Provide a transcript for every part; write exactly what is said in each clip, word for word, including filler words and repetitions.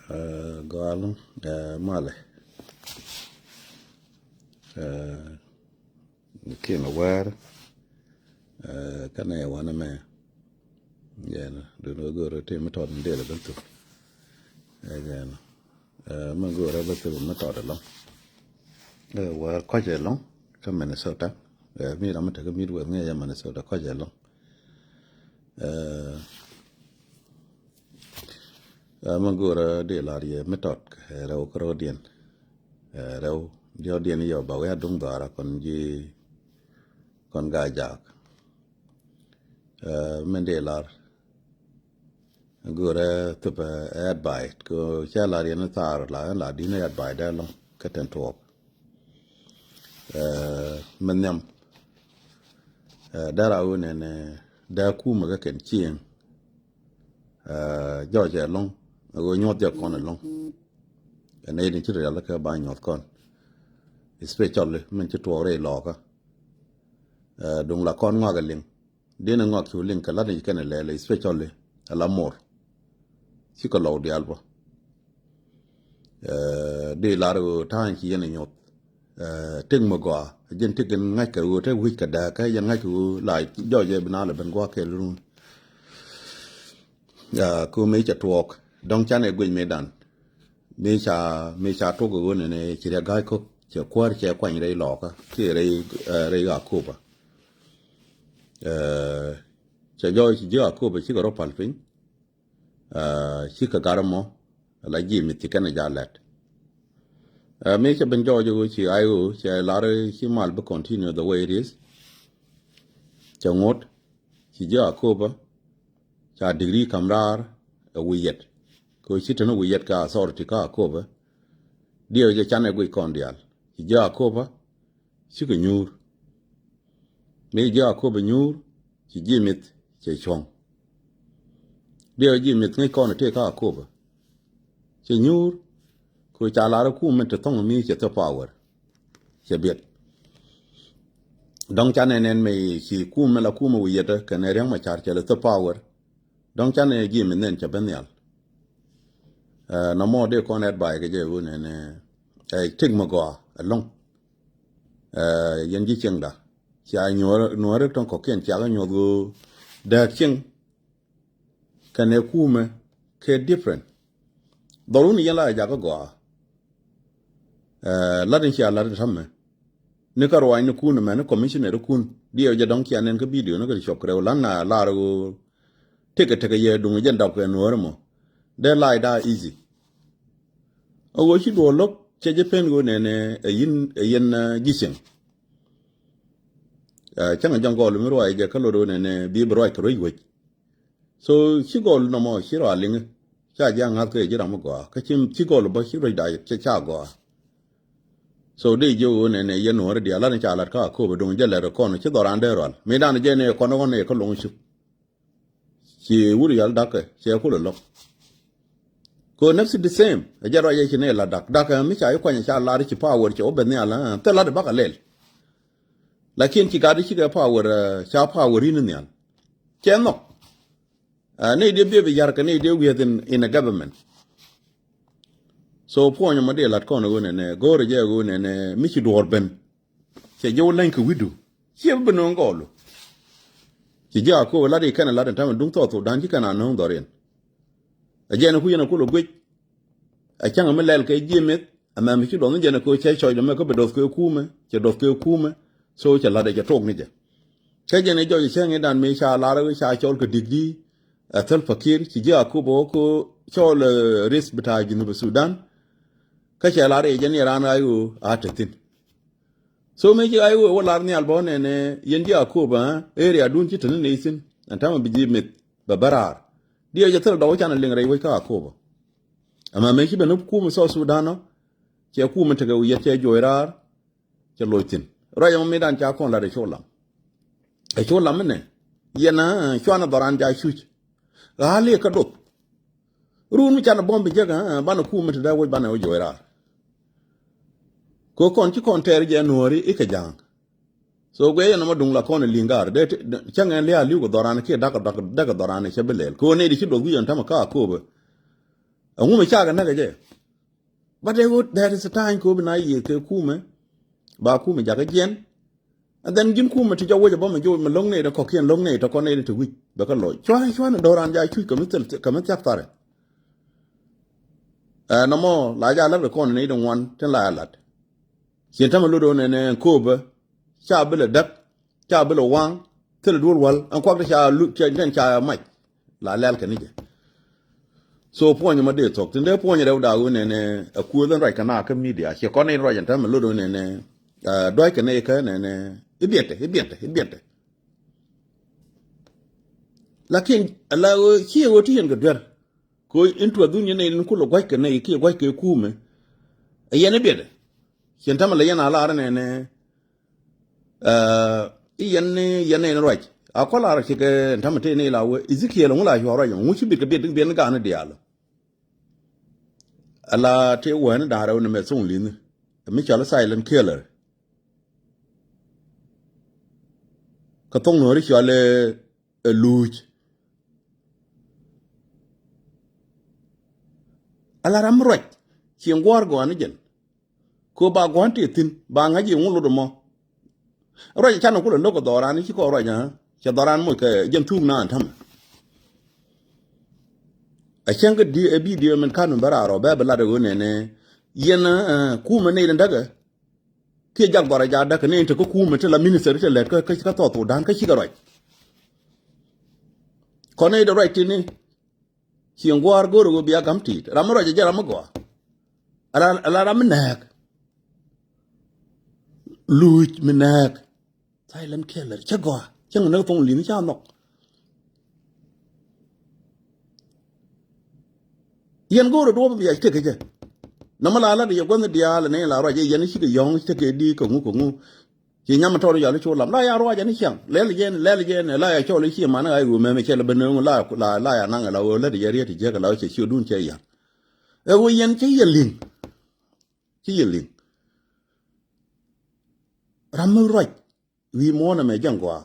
Gɔal malɛ kinɛ wɛɛr kɛnɛ wanɛ mɛ. Yɛn dun wä go̱o̱rä ti mi tɔt mi delɛ bä thuk. Yɛn mɛ go̱o̱rä bä thuk mi tɔt ɛlɔŋ. Wɛɛr kɔc ɛlɔŋ kä Minnesota. Mi ram mi tekɛ Midwest ŋiɛ yɛ Minnesota kɔc ɛlɔŋ. Ɛ mɛ go̱o̱rä di lar yɛ mi tɔt kɛ rɛw kärɔ̱diɛn. Rɛw diɔ̱kdiɛn yɔ ba wee aduŋ dhɔaarä kɔn ji̱ kɔn gaa jaak. Mɛ di lar go̱o̱rä thupɛ advice kɛ cɛ lar yɛn thaar la ɛn la di̱n advice dɛ lɔŋ kä tɛn tuɔɔk. Mɛ nhiam dara wunɛ nɛ dee kumɛ kä kɛn cieŋ. Jɔɔc ɛlɔŋ ɛ ɣöö nyuɔth jɛ kɔn ɛlɔŋ. Ɛn nɛy ni ci rial kä ba nyuɔth kɔn, especially min ci tuɔɔk rɛy lɔɔkä. Duŋ la kɔn ŋɔak ɛ liŋ, di̱n ɛ ŋɔak cu liŋ kɛ lat ni ci kɛn ɛ lɛɛl, especially ɛ la mor. Cikɛ lɔw diaal bä. Di lar ɣöö ta̱a̱ny ci yɛn ɛ nyuɔth. Tëk mi gɔaa jɛn tëk in ŋa̱ckɛ ɣöö te wi̱c kɛ dääk kä yɛn ŋa̱ckɛ ɣöö la jɔɔc ɛ bi naalɛ ben gua̱a̱k kɛɛl run. Kɛ ɣöö mëë cɛ tuɔɔk dɔ̱ŋ canɛ guic mëëdan. Mëë ca mëë ca tuɔk ɣöö nɛnɛ ci riɛk ga̱a̱c ko̱k cɛ kuäär cɛ kuany rɛy lɔɔkä kiɛ rɛy rɛy Akoba. Cɛ jɔɔc ci ji̱ Akoba cikɛ rɔ pal piny. Cikɛ gar ɛmɔ la ji̱ mi thi̱kɛn ɛ ja̱ lɛt. Mëë cɛ ben jɔɔc ɣöö ci ay ɣöö cɛ lar ci mal bi continue the way it is. Cɛ ŋot ci ji̱ Akoba ca degree kam raar ɛ wi̱i̱ yɛt. Kɛ ɣöö ci teni wi̱i̱ yɛt kɛ authority kä Akoba. Diɛw jɛ canɛ guic kɔn diaal ci ji̱ Akoba. Cikɛ nyuur. Mi ji̱ Akoba nyuur ci ji̱ mith cɛ cuɔ̱ŋ. Diɛw ji̱ mith ŋäc kɔn tëë kä Akoba cɛ nyuur. Kɛ ca lar kum min te thɔŋ mi cɛ thop power cɛ biɛt. Dɔ̱ŋ ca nɛn nɛn mi ci kum mi la kum mi wi̱i̱ yɛtɛ kɛnɛ riäŋ ma car cɛ lɛ thop power. Dɔ̱ŋ ca nɛn ji̱ mith nɛn cɛ ben nhial. Nɔmɔ dee kɔn advice kɛ jɛ ɣöö nɛnɛ tëk mi gɔaa ɛlɔ̱ŋ. Yɛn ji̱ cieŋda cia nyuɔ̱ɔ̱r nuɔ̱ɔ̱r rik tɔ̱ŋ kɔ̱kiɛn ciakä nyuɔ̱th ɣöö dääk cieŋ kɛnɛ kumɛ kɛ different. Dhɔrun yɛn la jakä gɔaa. Lat in cia lat in ta̱mɛ ni kä ruaacnikun mɛn ni commissioner kun diɛw jɛ dɔ̱ŋ cia nɛn kä video ni kä ti cuɔp kɛ rɛw lan na lar ɣöö tekɛ tekɛ yɛ duŋ jɛn dap kɛ nuɔ̱ɔ̱r mɔ. Dee lac da easy. A ɣöö ci duɔ̱ɔ̱r lo̱k cɛ jɛ pen ɣöö nɛnɛ ɛ yin ɛ yin ji̱ cieŋ. Cäŋ a jɔŋ gɔl mi ruac jɛ kä lot ɣöö nɛnɛ bi bi ruac kɛ ruec wec. So ci gɔl nɔmɔ ci ruac liŋi ca ji̱ a ŋa̱th kä ji̱ ram mi gɔaa kä ci ci gɔl bä ci ruec da cɛ ca gɔaa. So dee jiök ɣöö nɛnɛ yɛn nuɔ̱ɔ̱ri diaal lat ni ca lat kä Akoba duŋ jɛ lɛt kɔn ci dhɔran dee rual mi dan jɛ ni kɔn kɔn ni kä loŋ cuk. Ci wur yal dakä cɛ kulɛ lo̱k. Kɛ nafsi the same ɛ jɛ ruac ɛ ci ni la dak dak mi ca i̱ kuany ca lar ci power cɛ wä ben nhial thil lat bakɛ lɛl. Lakin ci gat i̱ cikɛ power ca power in nhial cɛ nhɔk. Ni diɛ biɛ bi yar kɛ ni diɛ wieth in a government. So puɔnyɛ mɔ diɛ lat kɔn ɣöö nɛnɛ go̱o̱rɛ jɛ ɣöö nɛnɛ mi ci duɔɔr ben. Cɛ jɛ wä leny kɛ wi̱du ciɛ bi bi no̱o̱ŋ gɔɔlu. Ci ji̱ Akoba lat i̱ kɛn a lat in ta̱mɛ duŋ thɔɔth thok da̱a̱n ci kɛn a no̱o̱ŋ dhɔriɛn. A jɛn ku yɛn a kul a guic. A cäŋ mi lɛl kɛ ji̱ mith a mɛm ci duɔth ni jɛn a ko̱ cɛ cɔc dɔmɛ kä bi duɔth kɛ kumɛ cɛ duɔth kɛ kumɛ. So cɛ lat a cɛ tok ni jɛ. Kä jɛn a jɔc a cäŋ i̱ dan mi ca lar a ca cɔl kɛ dik ji̱. A thäl pakir ci ji̱ Akoba wä ko̱ cɔl ris bi ta̱a̱ Junub Sudan. Kä cɛ lar i̱ jɛn i̱ raan a ɣöö a te thi̱n. So mëë ci ɣa̱c wee wä lar nhial bä nɛnɛ yɛn ji̱ Akoba area dun ci te ni nɛy thi̱n ɛn ta̱mɛ bi ji̱ mith bɛ bä raar. Diɛw jɛ thil dɔk wä canɛ liŋ rɛy wec kä Akoba. Ɛmɛ mëë ci ben ni kum South Sudan ɔ cɛ kum in tekɛ wi̱i̱ yɛt cɛ juɔc raar. Cɛ loc thi̱n ruac ɛmɔ mëëdan ca kɔn lat ɛ col lam. Ɛ col lam inɛ yɛn a cuanɛ dhɔran ca cuc. Ɣa̱a̱ liɛ kä doth. Run mi canɛ bɔm bi jek banɛ kum in te dee wec banɛ wä juɔc raar. Kɛ kɔn ci kɔn tɛɛr jɛ nuɔ̱ɔ̱ri i̱ kɛ ja̱a̱ŋ. So guɛ yɛn nɔmɔ duŋ la kɔn ɛ li̱ŋ gaar dee cäŋ ɛn lia̱a̱ li̱w kɛ dhɔran kiɛ da̱k da̱k da̱k dhɔran cɛ bi lɛl kɛ ɣöö nɛy di ci duɔth wi̱i̱ ɛn tämɛ kä Akoba. Ɛŋu mi cakɛ näk ɛ jɛ? But ɛ ɣöö there is a time kɛ ɣöö bi na yiëë kɛ kumɛ, ba kumɛ jakä jiɛn. And then ji̱n kumɛ ti jɔk wec ɛ bä mi joc mi lo̱ŋ nɛy tɔ kɔ̱kiɛn, lo̱ŋ nɛy tɔ kɔn nɛy ti wi̱c bɛ kä loc. Cuanɛ, cuanɛ do̱ran ja cuc kɛ mi thil, kɛ mi thiak tharɛ. Ɛ nɔmɔ la ja lät kɛ kɔn nɛy ti ŋuan tin la ya lat. Cien tämɛ lot ɣöö nɛnɛ ko̱o̱pä ca bi lɛ däk, ca bi lɛ waŋ, thilɛ duel wäl ɛn kuak ti ca lut, ca, ca mac. La lɛl kɛ ni jɛ. So puɔ̱ny ma dee thok tin dee puɔ̱ny rɛw da̱a̱ ɣöö nɛnɛ a kuäth ɛn ruac kɛ na kä media ciɛ kɔn in ruac ɛn tämɛ lot ɣöö nɛnɛ, ah, dua̱c kɛ nɛy kä nɛnɛ i̱ biɛtɛ, i̱ biɛtɛ, i̱ biɛtɛ. Lakin ala ɣöö ciɛ ɣöö ti yɛn kɛ duer. Kɛ ɣöö in tuɔth wun yɛn nɛy in kulɛ gua̱c kɛ nɛy kiɛ gua̱c kɛ kumɛ. Ɛ yɛn i̱ biɛtɛ. Cien tämɛ lɛ yɛn a lar nɛnɛ, ah, i̱ yɛn ni, yɛn nɛy ni ruac. A kɔ lar cikɛ tämɛ tëë ni la wee Ezekiel ŋu la cuɔ ruac ŋu ci bit kɛ biɛt, biɛt ni ga̱a̱n ni diaal. Ala tëë wee ni da̱a̱n rɛw ni mɛ thoŋ li̱nh. Mi cɔal silent killer. Kä thoŋ nuɔ̱ɔ̱ri cɔal ɛ luuc. Ala ram mi ruac cieŋ gua̱a̱r gɔaa ni jɛn. Kɛ ɣöö ba gua̱a̱n tëë thi̱n ba ŋa̱c i̱ ŋu lot ɛmɔ. Ruac ɛ canɛ kulɛ lo̱k kɛ dhɔran i̱ ci kɔn ruac ɛ cɛ dhɔran moc kɛ jɛn thuuk naan tämɛ. Ɛ cäŋ kä di ɛ bidio min ka̱n min bä raar ɔ bɛ bi lat ɛ ɣöö nɛnɛ yɛn, eh, kumɛ nɛy tin däkɛ. Kiɛ jak dhɔr a ja däk ni in te kä kumɛ ti la minister ti lɛt kä, kä, kä South Sudan kä cikɛ ruac. Kɔn i̱ dee ruac tini. Cieŋ gua̱a̱r go̱o̱r ɣöö bia gam ti̱i̱t. Ram mi ruac a jɛ ram mi gɔaa. Ala, ala ram mi nääk. Luuc mi nääk. Silent killer. Cä gɔaa. Cä ŋä näk thoŋ li̱n ca nhɔk. Yɛn go̱o̱rä duɔ̱ɔ̱p mi yac tekɛ jɛ. Nɔmɔ la lat yɛ gua̱nh diaal ni la ruac yɛ yɛn cikɛ yɔ̱ŋ tekɛ di kɛ ŋu kɛ ŋu. Ci nyam tɔɔr yɔl i̱ cu lam la ya ruac ɛn i̱ ciaŋ lɛl jɛn lɛl jɛn la ya cɔl i̱ ci man ɣa̱c ɣöö mɛmɛ cɛ lɛ ben nööŋ la la la ya naŋ la ɣöö lät yɛ riet i̱ jiäk la cɛ ciötdun cɛ ya̱r. Ɛ ɣöö yɛn cä yɛ li̱ŋ. Ci yɛ li̱ŋ. Ram mi ruac. Wi̱i̱ muɔ̱ɔ̱n ɛmɛ jɛn gɔaa.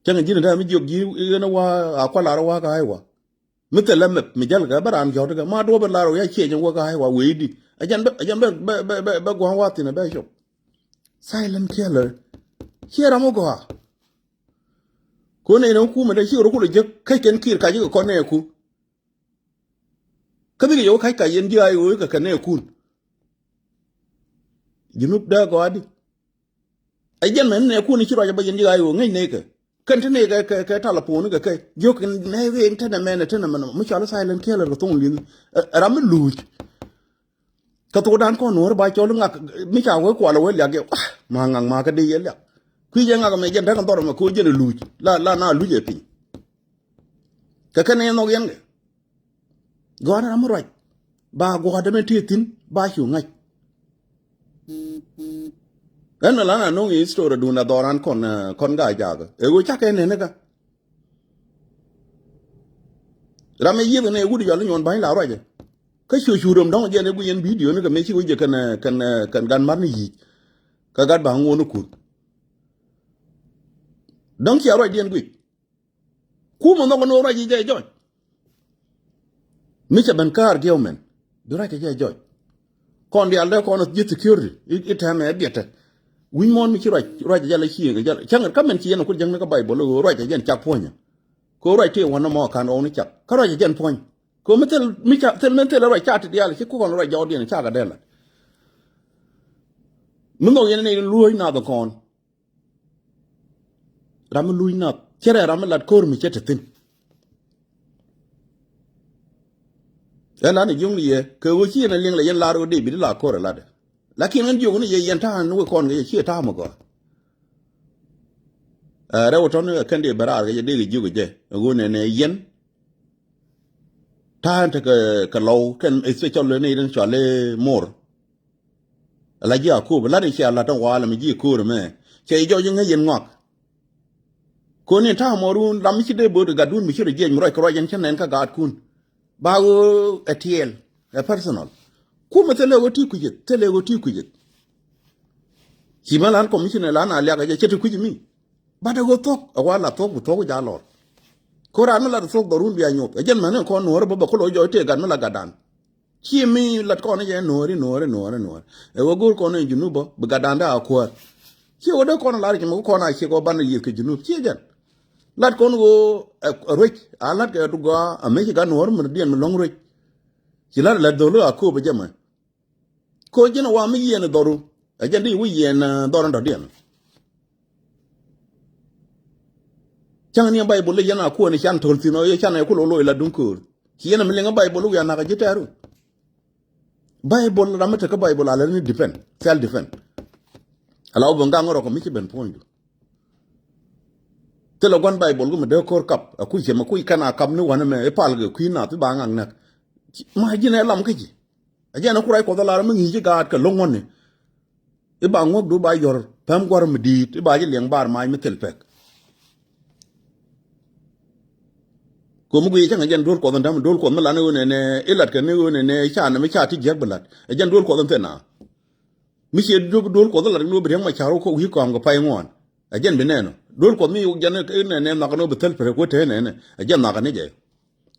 Cäŋ ji̱n ɛ dee mi jiök ji̱ ɣän ɛ wa a kualar ɛ wa ka ɣa̱c wa. Mi thilɛ mɛp mi jäl kɛ bä raan jɔ̱ɔ̱t kɛ ma duɔ̱p ɛ lar ɛ wa ciec ɛn wa ka ɣa̱c wa wee di. Ɛ jɛn bä ɛ jɛn bä bä bä bä gua̱a̱ŋ wa thi̱n ɛ bä cop. Silent killer. Ciɛ ram ɛ gɔaa. Kun nɛy ni kumɛ dee ci rɔ kulɛ jek käc kɛn kiir kac kɛ kɔn nɛɛku. Kä bikɛ yɛ wä ka̱c ka̱c yɛn ji̱ ay ɣöö i̱ kɛ kɛ nɛɛkun. Junub dee gɔaa di. Ɛ jɛn mɛn nɛɛkun i̱ ci ruac ɛ bä yɛn ji̱ ay ɣöö ŋäc nɛɛkɛ. Kɛn ti nɛɛkɛ kɛ, kɛ talapon i̱ kɛ kɛ jiök in nɛɛkɛ in tɛnɛ mɛn ɛ tɛnɛ mɛn mi cɔal i̱ silent killer kɛ thoŋ li̱n. Ɛ ram mi luuc. Kä thokdan kɔn nuɔ̱ɔ̱ri ba cɔl i̱ ŋak mi ca wee kual ɛ wee liak yɛ. Ah, ma ŋak ma kä dee yɛ liak. Kui̱ jɛ ŋak mɛ jɛn däk in dhɔr ɛmɛ ko̱ jɛn ɛ luuc la la na luuc ɛ piny. Kɛ kɛn ɛ nhɔk yɛn kɛ. Gɔaa ni ram mi ruac ba gua̱a̱r dämɛ tëë thi̱n ba cu ŋa̱c. Ɛn mi lan a no̱ŋ i̱ story dun a dhɔran kɔn, eh, kɔn ga jakä ɛ ɣöö cakɛ nɛn kä. Ram mi yieth ni ɛ wut jɔl inyuɔn ba̱ny la ruacɛ. Kä cu cu röm dɔ̱ŋ jɛn ɛ guic yɛn bidio ni kɛ mëë ci wec jɛ kɛn, eh, kɛn, eh, kɛn gat mar ni yic. Kä gat ba̱ŋ ŋuɔn ikun. Dɔ̱ŋ cia ruacdiɛn guic. Kumɛ nhɔk ni ɣöö ruac i̱ jɛ jɔc. Mi cɛ ben ka̱a̱r diɛw mɛn bi ruac kɛ jɛ jɔc. Kɔn diaal dee kɔn ji̱ security i̱ tɛmɛ ɛ biɛtɛ. Wi̱c muɔ̱ɔ̱n mi ci ruac ruac jɛ jɛ la ciëŋ kɛ jɛ cäŋ kä mɛn ci yɛn ɛ kut jäŋni kä Baibol ɣöö ruac kɛ jɛn cak puɔ̱nyä. Kɛ ɣöö ruac tëë wän nɔmɔ ka̱n ɣɔwni cak kä ruac kɛ jɛn puɔ̱ny. Kɛ ɣöö mi thil mi ca thil mi thil ruac ca ti diaal ci kukɔn ruac jɔɔdiɛn cakɛ dee lat. Mi nhɔk yɛn ni luɔ̱c nath kɔn. Ram mi luc nath cɛ rɛ ram mi lat ko̱r mi cɛ te thi̱n. Ɛ lan i̱ jiöŋni yɛ kɛ ɣöö ci yɛn a liŋ lɛ yɛn lar ɣöö David i̱ la ko̱r ɛ latdɛ. Lakin ɣän jiökni yɛ yɛn ta̱a̱n ni wek kɔn kɛ yɛ ciɛ ta̱a̱ mi gɔaa. Ɛ rɛw tɔ̱ni ɛ kɛn dee bɛ raar kɛ jɛ dee kɛ jiök kɛ jɛ ɛ ɣöö nɛnɛ yɛn. Ta̱a̱n tekɛ kɛ lɔw kɛn especially ni rin cɔal i̱ mor. Ala ji̱ Akop lat i̱ cia lat ɛn walɛ mi ji̱ ko̱r ɛmɛ cɛ i̱ jɔc i̱ ŋäc yɛn ŋɔak. Koni ta̱a̱ mɔrun lam mi ci dee bo̱o̱t kɛ gatdun mi ci rɔ jiɛc mi ruac kɛ ruac ɛn cä nɛn kä gaatkun. Ba ɣöö ɛ tiɛɛl ɛ personal. Kumɛ thilɛ ɣöö ti kui̱ceth thilɛ ɣöö ti kui̱ceth. Ci mɛ lan commissioner lan a liak ɛ jɛ cɛ ti kui̱c mi. Bat ɛ ɣöö thuɔ̱k ɛ wa la thuɔ̱k bi thuɔ̱k ja lɔr. Ko raan mi lat thuɔk dhɔrun bia nyuɔth. Ɛ jɛn mɛn kɔn nuɔɔri bä bä kolo jɔc tëë gat mi la gatdan. Ci mi lat kɔn jɛ nuɔɔri, nuɔɔri, nuɔɔri, nuɔɔri. Ɛ wä go̱o̱r kɔn in Junub bä bi gatdan dee a kuäär. Ci wä dee kɔn lar ci mi kɔn a ciek wä ban yieth kɛ Junub. Ci jɛn. Lat kɔn ɣöö ɛ ruec a lat kɛ dugɔa a mec gat nuɔɔri mi diɛn mi lɔŋ ruec. Ci lat lat dhol a kööp ɛ jɛ mɛ. Ko ji̱n a wa mi yiɛn dhɔru. Ɛ jɛn di wi̱i̱ yiɛn, eh, dhɔru dɔ̱diɛn. Cäŋ ni Baibol i̱ yɛn a kuɔni can to̱l thi̱n ɔ yɛ can ɛ ku lo̱lo̱ ila duŋ köör. Ci yɛn a mi liŋ Baibol wi̱i̱ a nak a ji̱ tɛɛru. Baibol ram mi tekä Baibol a lɛ ni defend, self defend. Ala wä ben gaŋ rɔ kɔ mi ci ben puɔ̱nydu. Thilɛ gua̱n Baibol gu mi dee ko̱r kap a kuc cɛ mi kuc kɛn a kap ni wa̱n ɛmɛ i̱ pal kɛ kui̱ nath i̱ ba ŋaŋ näk. Ma ji̱n ɛ lam kä ji̱. A jɛn a ku ruac Kuɔth a lar mi ŋi̱i̱c i̱ gaat kɛ lo̱ŋ ŋuɔ̱tni. I̱ ba ŋuɔ̱kdu ba yɔ̱r päm gua̱r mi di̱i̱t i̱ ba ji̱ liɛŋ bar mac mi thil pɛk. Komi guiy cäŋ a jɛn duel Kuɔth in da̱m duel Kuɔth mi lan i̱ ɣöö nɛnɛ i̱ lat kɛ ni ɣöö nɛnɛ ca nɛ mi ca ti jiäk bi lat. A jɛn duel Kuɔth in thil na. Mi ciɛ duel Kuɔth in lat ni ɣöö bi riäŋ ma ca̱r wä kɔ wi̱i̱ kɔam kɛ pay ŋuan. A jɛn bi nɛn ɔ. Duel Kuɔth mi jɛn i̱ nɛnɛ nhɔakɛ ni ɣöö bi thil pɛk kuɛ te nɛnɛ. A jɛn nhɔakɛ ni jɛ.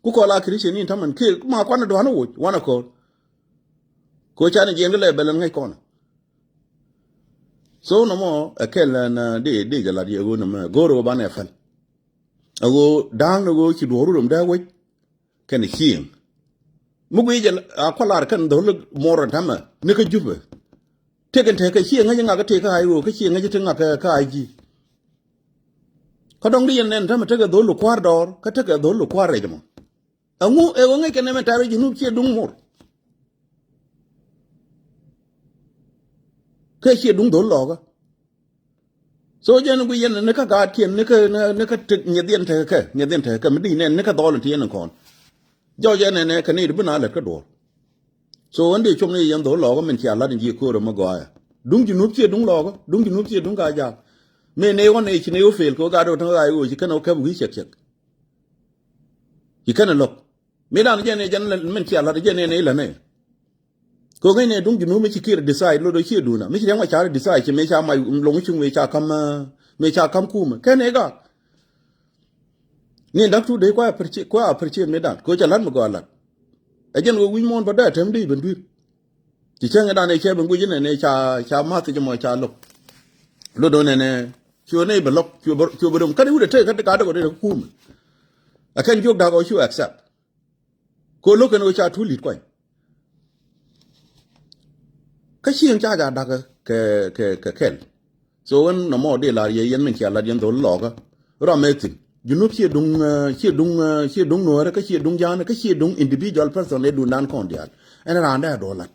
Ku kɔl a Christian in ta̱mɛn kiɛ ma kuan dɔ̱a̱n wä wanɛ kɔl. Ko can jiɛn kɛ lɛ bɛl ɛn ŋäc kɔn. So nɔmɔ ɛ kɛl ɛn di di jɛ lat yɛ ɣöö nɔmɔ go̱o̱r ɣöö banɛ fɛl. Ɛ ɣöö da̱a̱ŋ ni ɣöö ci duɔ̱ɔ̱r rut ɛm dee wec kɛn cieŋ. Mi guiy jɛ a kualar kɛn dho̱l muɔr ɛn ta̱mɛ ni kä Jupɛ. Tëk ɛn tekɛ cieŋ ŋäc ŋak kä tëk kä a i̱ ɣöö kä cieŋ ŋäc ti ŋak kä a ji̱. Kä dɔ̱ŋ di yɛn nɛn ta̱mɛ tekɛ dho̱l kua̱r dɔɔr kä tekɛ dho̱l kua̱r rɛc mɔ. Ɛŋu ɛ ɣöö ŋäc kɛn ɛmɛ tɛ̈r Junub ciɛ duŋ muɔr. Kɛ ciɛ duŋ dho̱l lɔɔkä. So jɛn gui yɛn ni kä gaatkiɛn ni kä ni kä tëk nyɛthiɛn tekɛ kɛ nyɛthiɛn tekɛ kɛ mi di̱i̱ nɛn ni kä dhɔl in ti yɛn in kɔn. Jɔc ɛn ɛn ɛ kɛ ni di bi na lät kä duɔ̱ɔ̱r. So ɣän dee com ni yɛn dho̱l lɔɔkä min cia lat in jiɛ köörä mi gɔaayä. Duŋ Junub ciɛ duŋ lɔɔkä, duŋ Junub ciɛ duŋ gaa jaak. Mëë ney ɣɔn ëë ci ney ɣä fail kɛ ɣä gat ɣä täŋ ɣä ɣa̱c ɣöö ci kɛn ɣä kɛp wi̱i̱ cɛk cɛk. Ci kɛn ɛ lo̱k. Mi dan jɛn ɛ jɛn min cia lat jɛn ɛ ney lät nɛ. Kɛ ɣöö ŋäcnɛ duŋ Junub mi ci Kiir decide lot ɣä ciɛ duŋ na mi ci Riɛk Macar decide ci mëë ca mac loŋ cuŋ mëë ca ka̱m, mëë ca ka̱m kumä kɛn ɛ gak. Ni da̱k tuut dee kua appreciate, kua appreciate mi dan kɛ ɣöö ca la̱t mi gɔaa la̱t. Ɛ jɛn ɣöö wi̱c muɔ̱ɔ̱n bä dee tɛm dee ben dui̱r. Ci cäŋ ɛ dan ɛ cɛ ben guic inɛn ɛ ca, ca math jɛ mɔ ca lo̱k. Lot ɣä nɛnɛ cu ɣä nɛy bɛ lo̱k cu bɛ, cu bɛ dom kɛn i̱ wut ɛ tëë kä dee kä kumä. Ɛ kɛn jiök da̱k ɣä cu accept. Ko lo̱k kɛn ɣöö ca tuul li̱t kuany. Kä cieŋ ca ja da̱k kɛ, kɛ, kɛ kɛl. So ɣän nɔmɔ dee lar yɛ yɛn min cia lat yɛn dhol lɔɔkä. Ram ɛ thi̱n. Junub ciɛ duŋ, eh, ciɛ duŋ, eh, ciɛ duŋ nuäärä kä ciɛ duŋ ja̱a̱nä kä ciɛ duŋ individual person ëë duŋdan kɔn diaal. Ɛn raan dee a duɔl lat.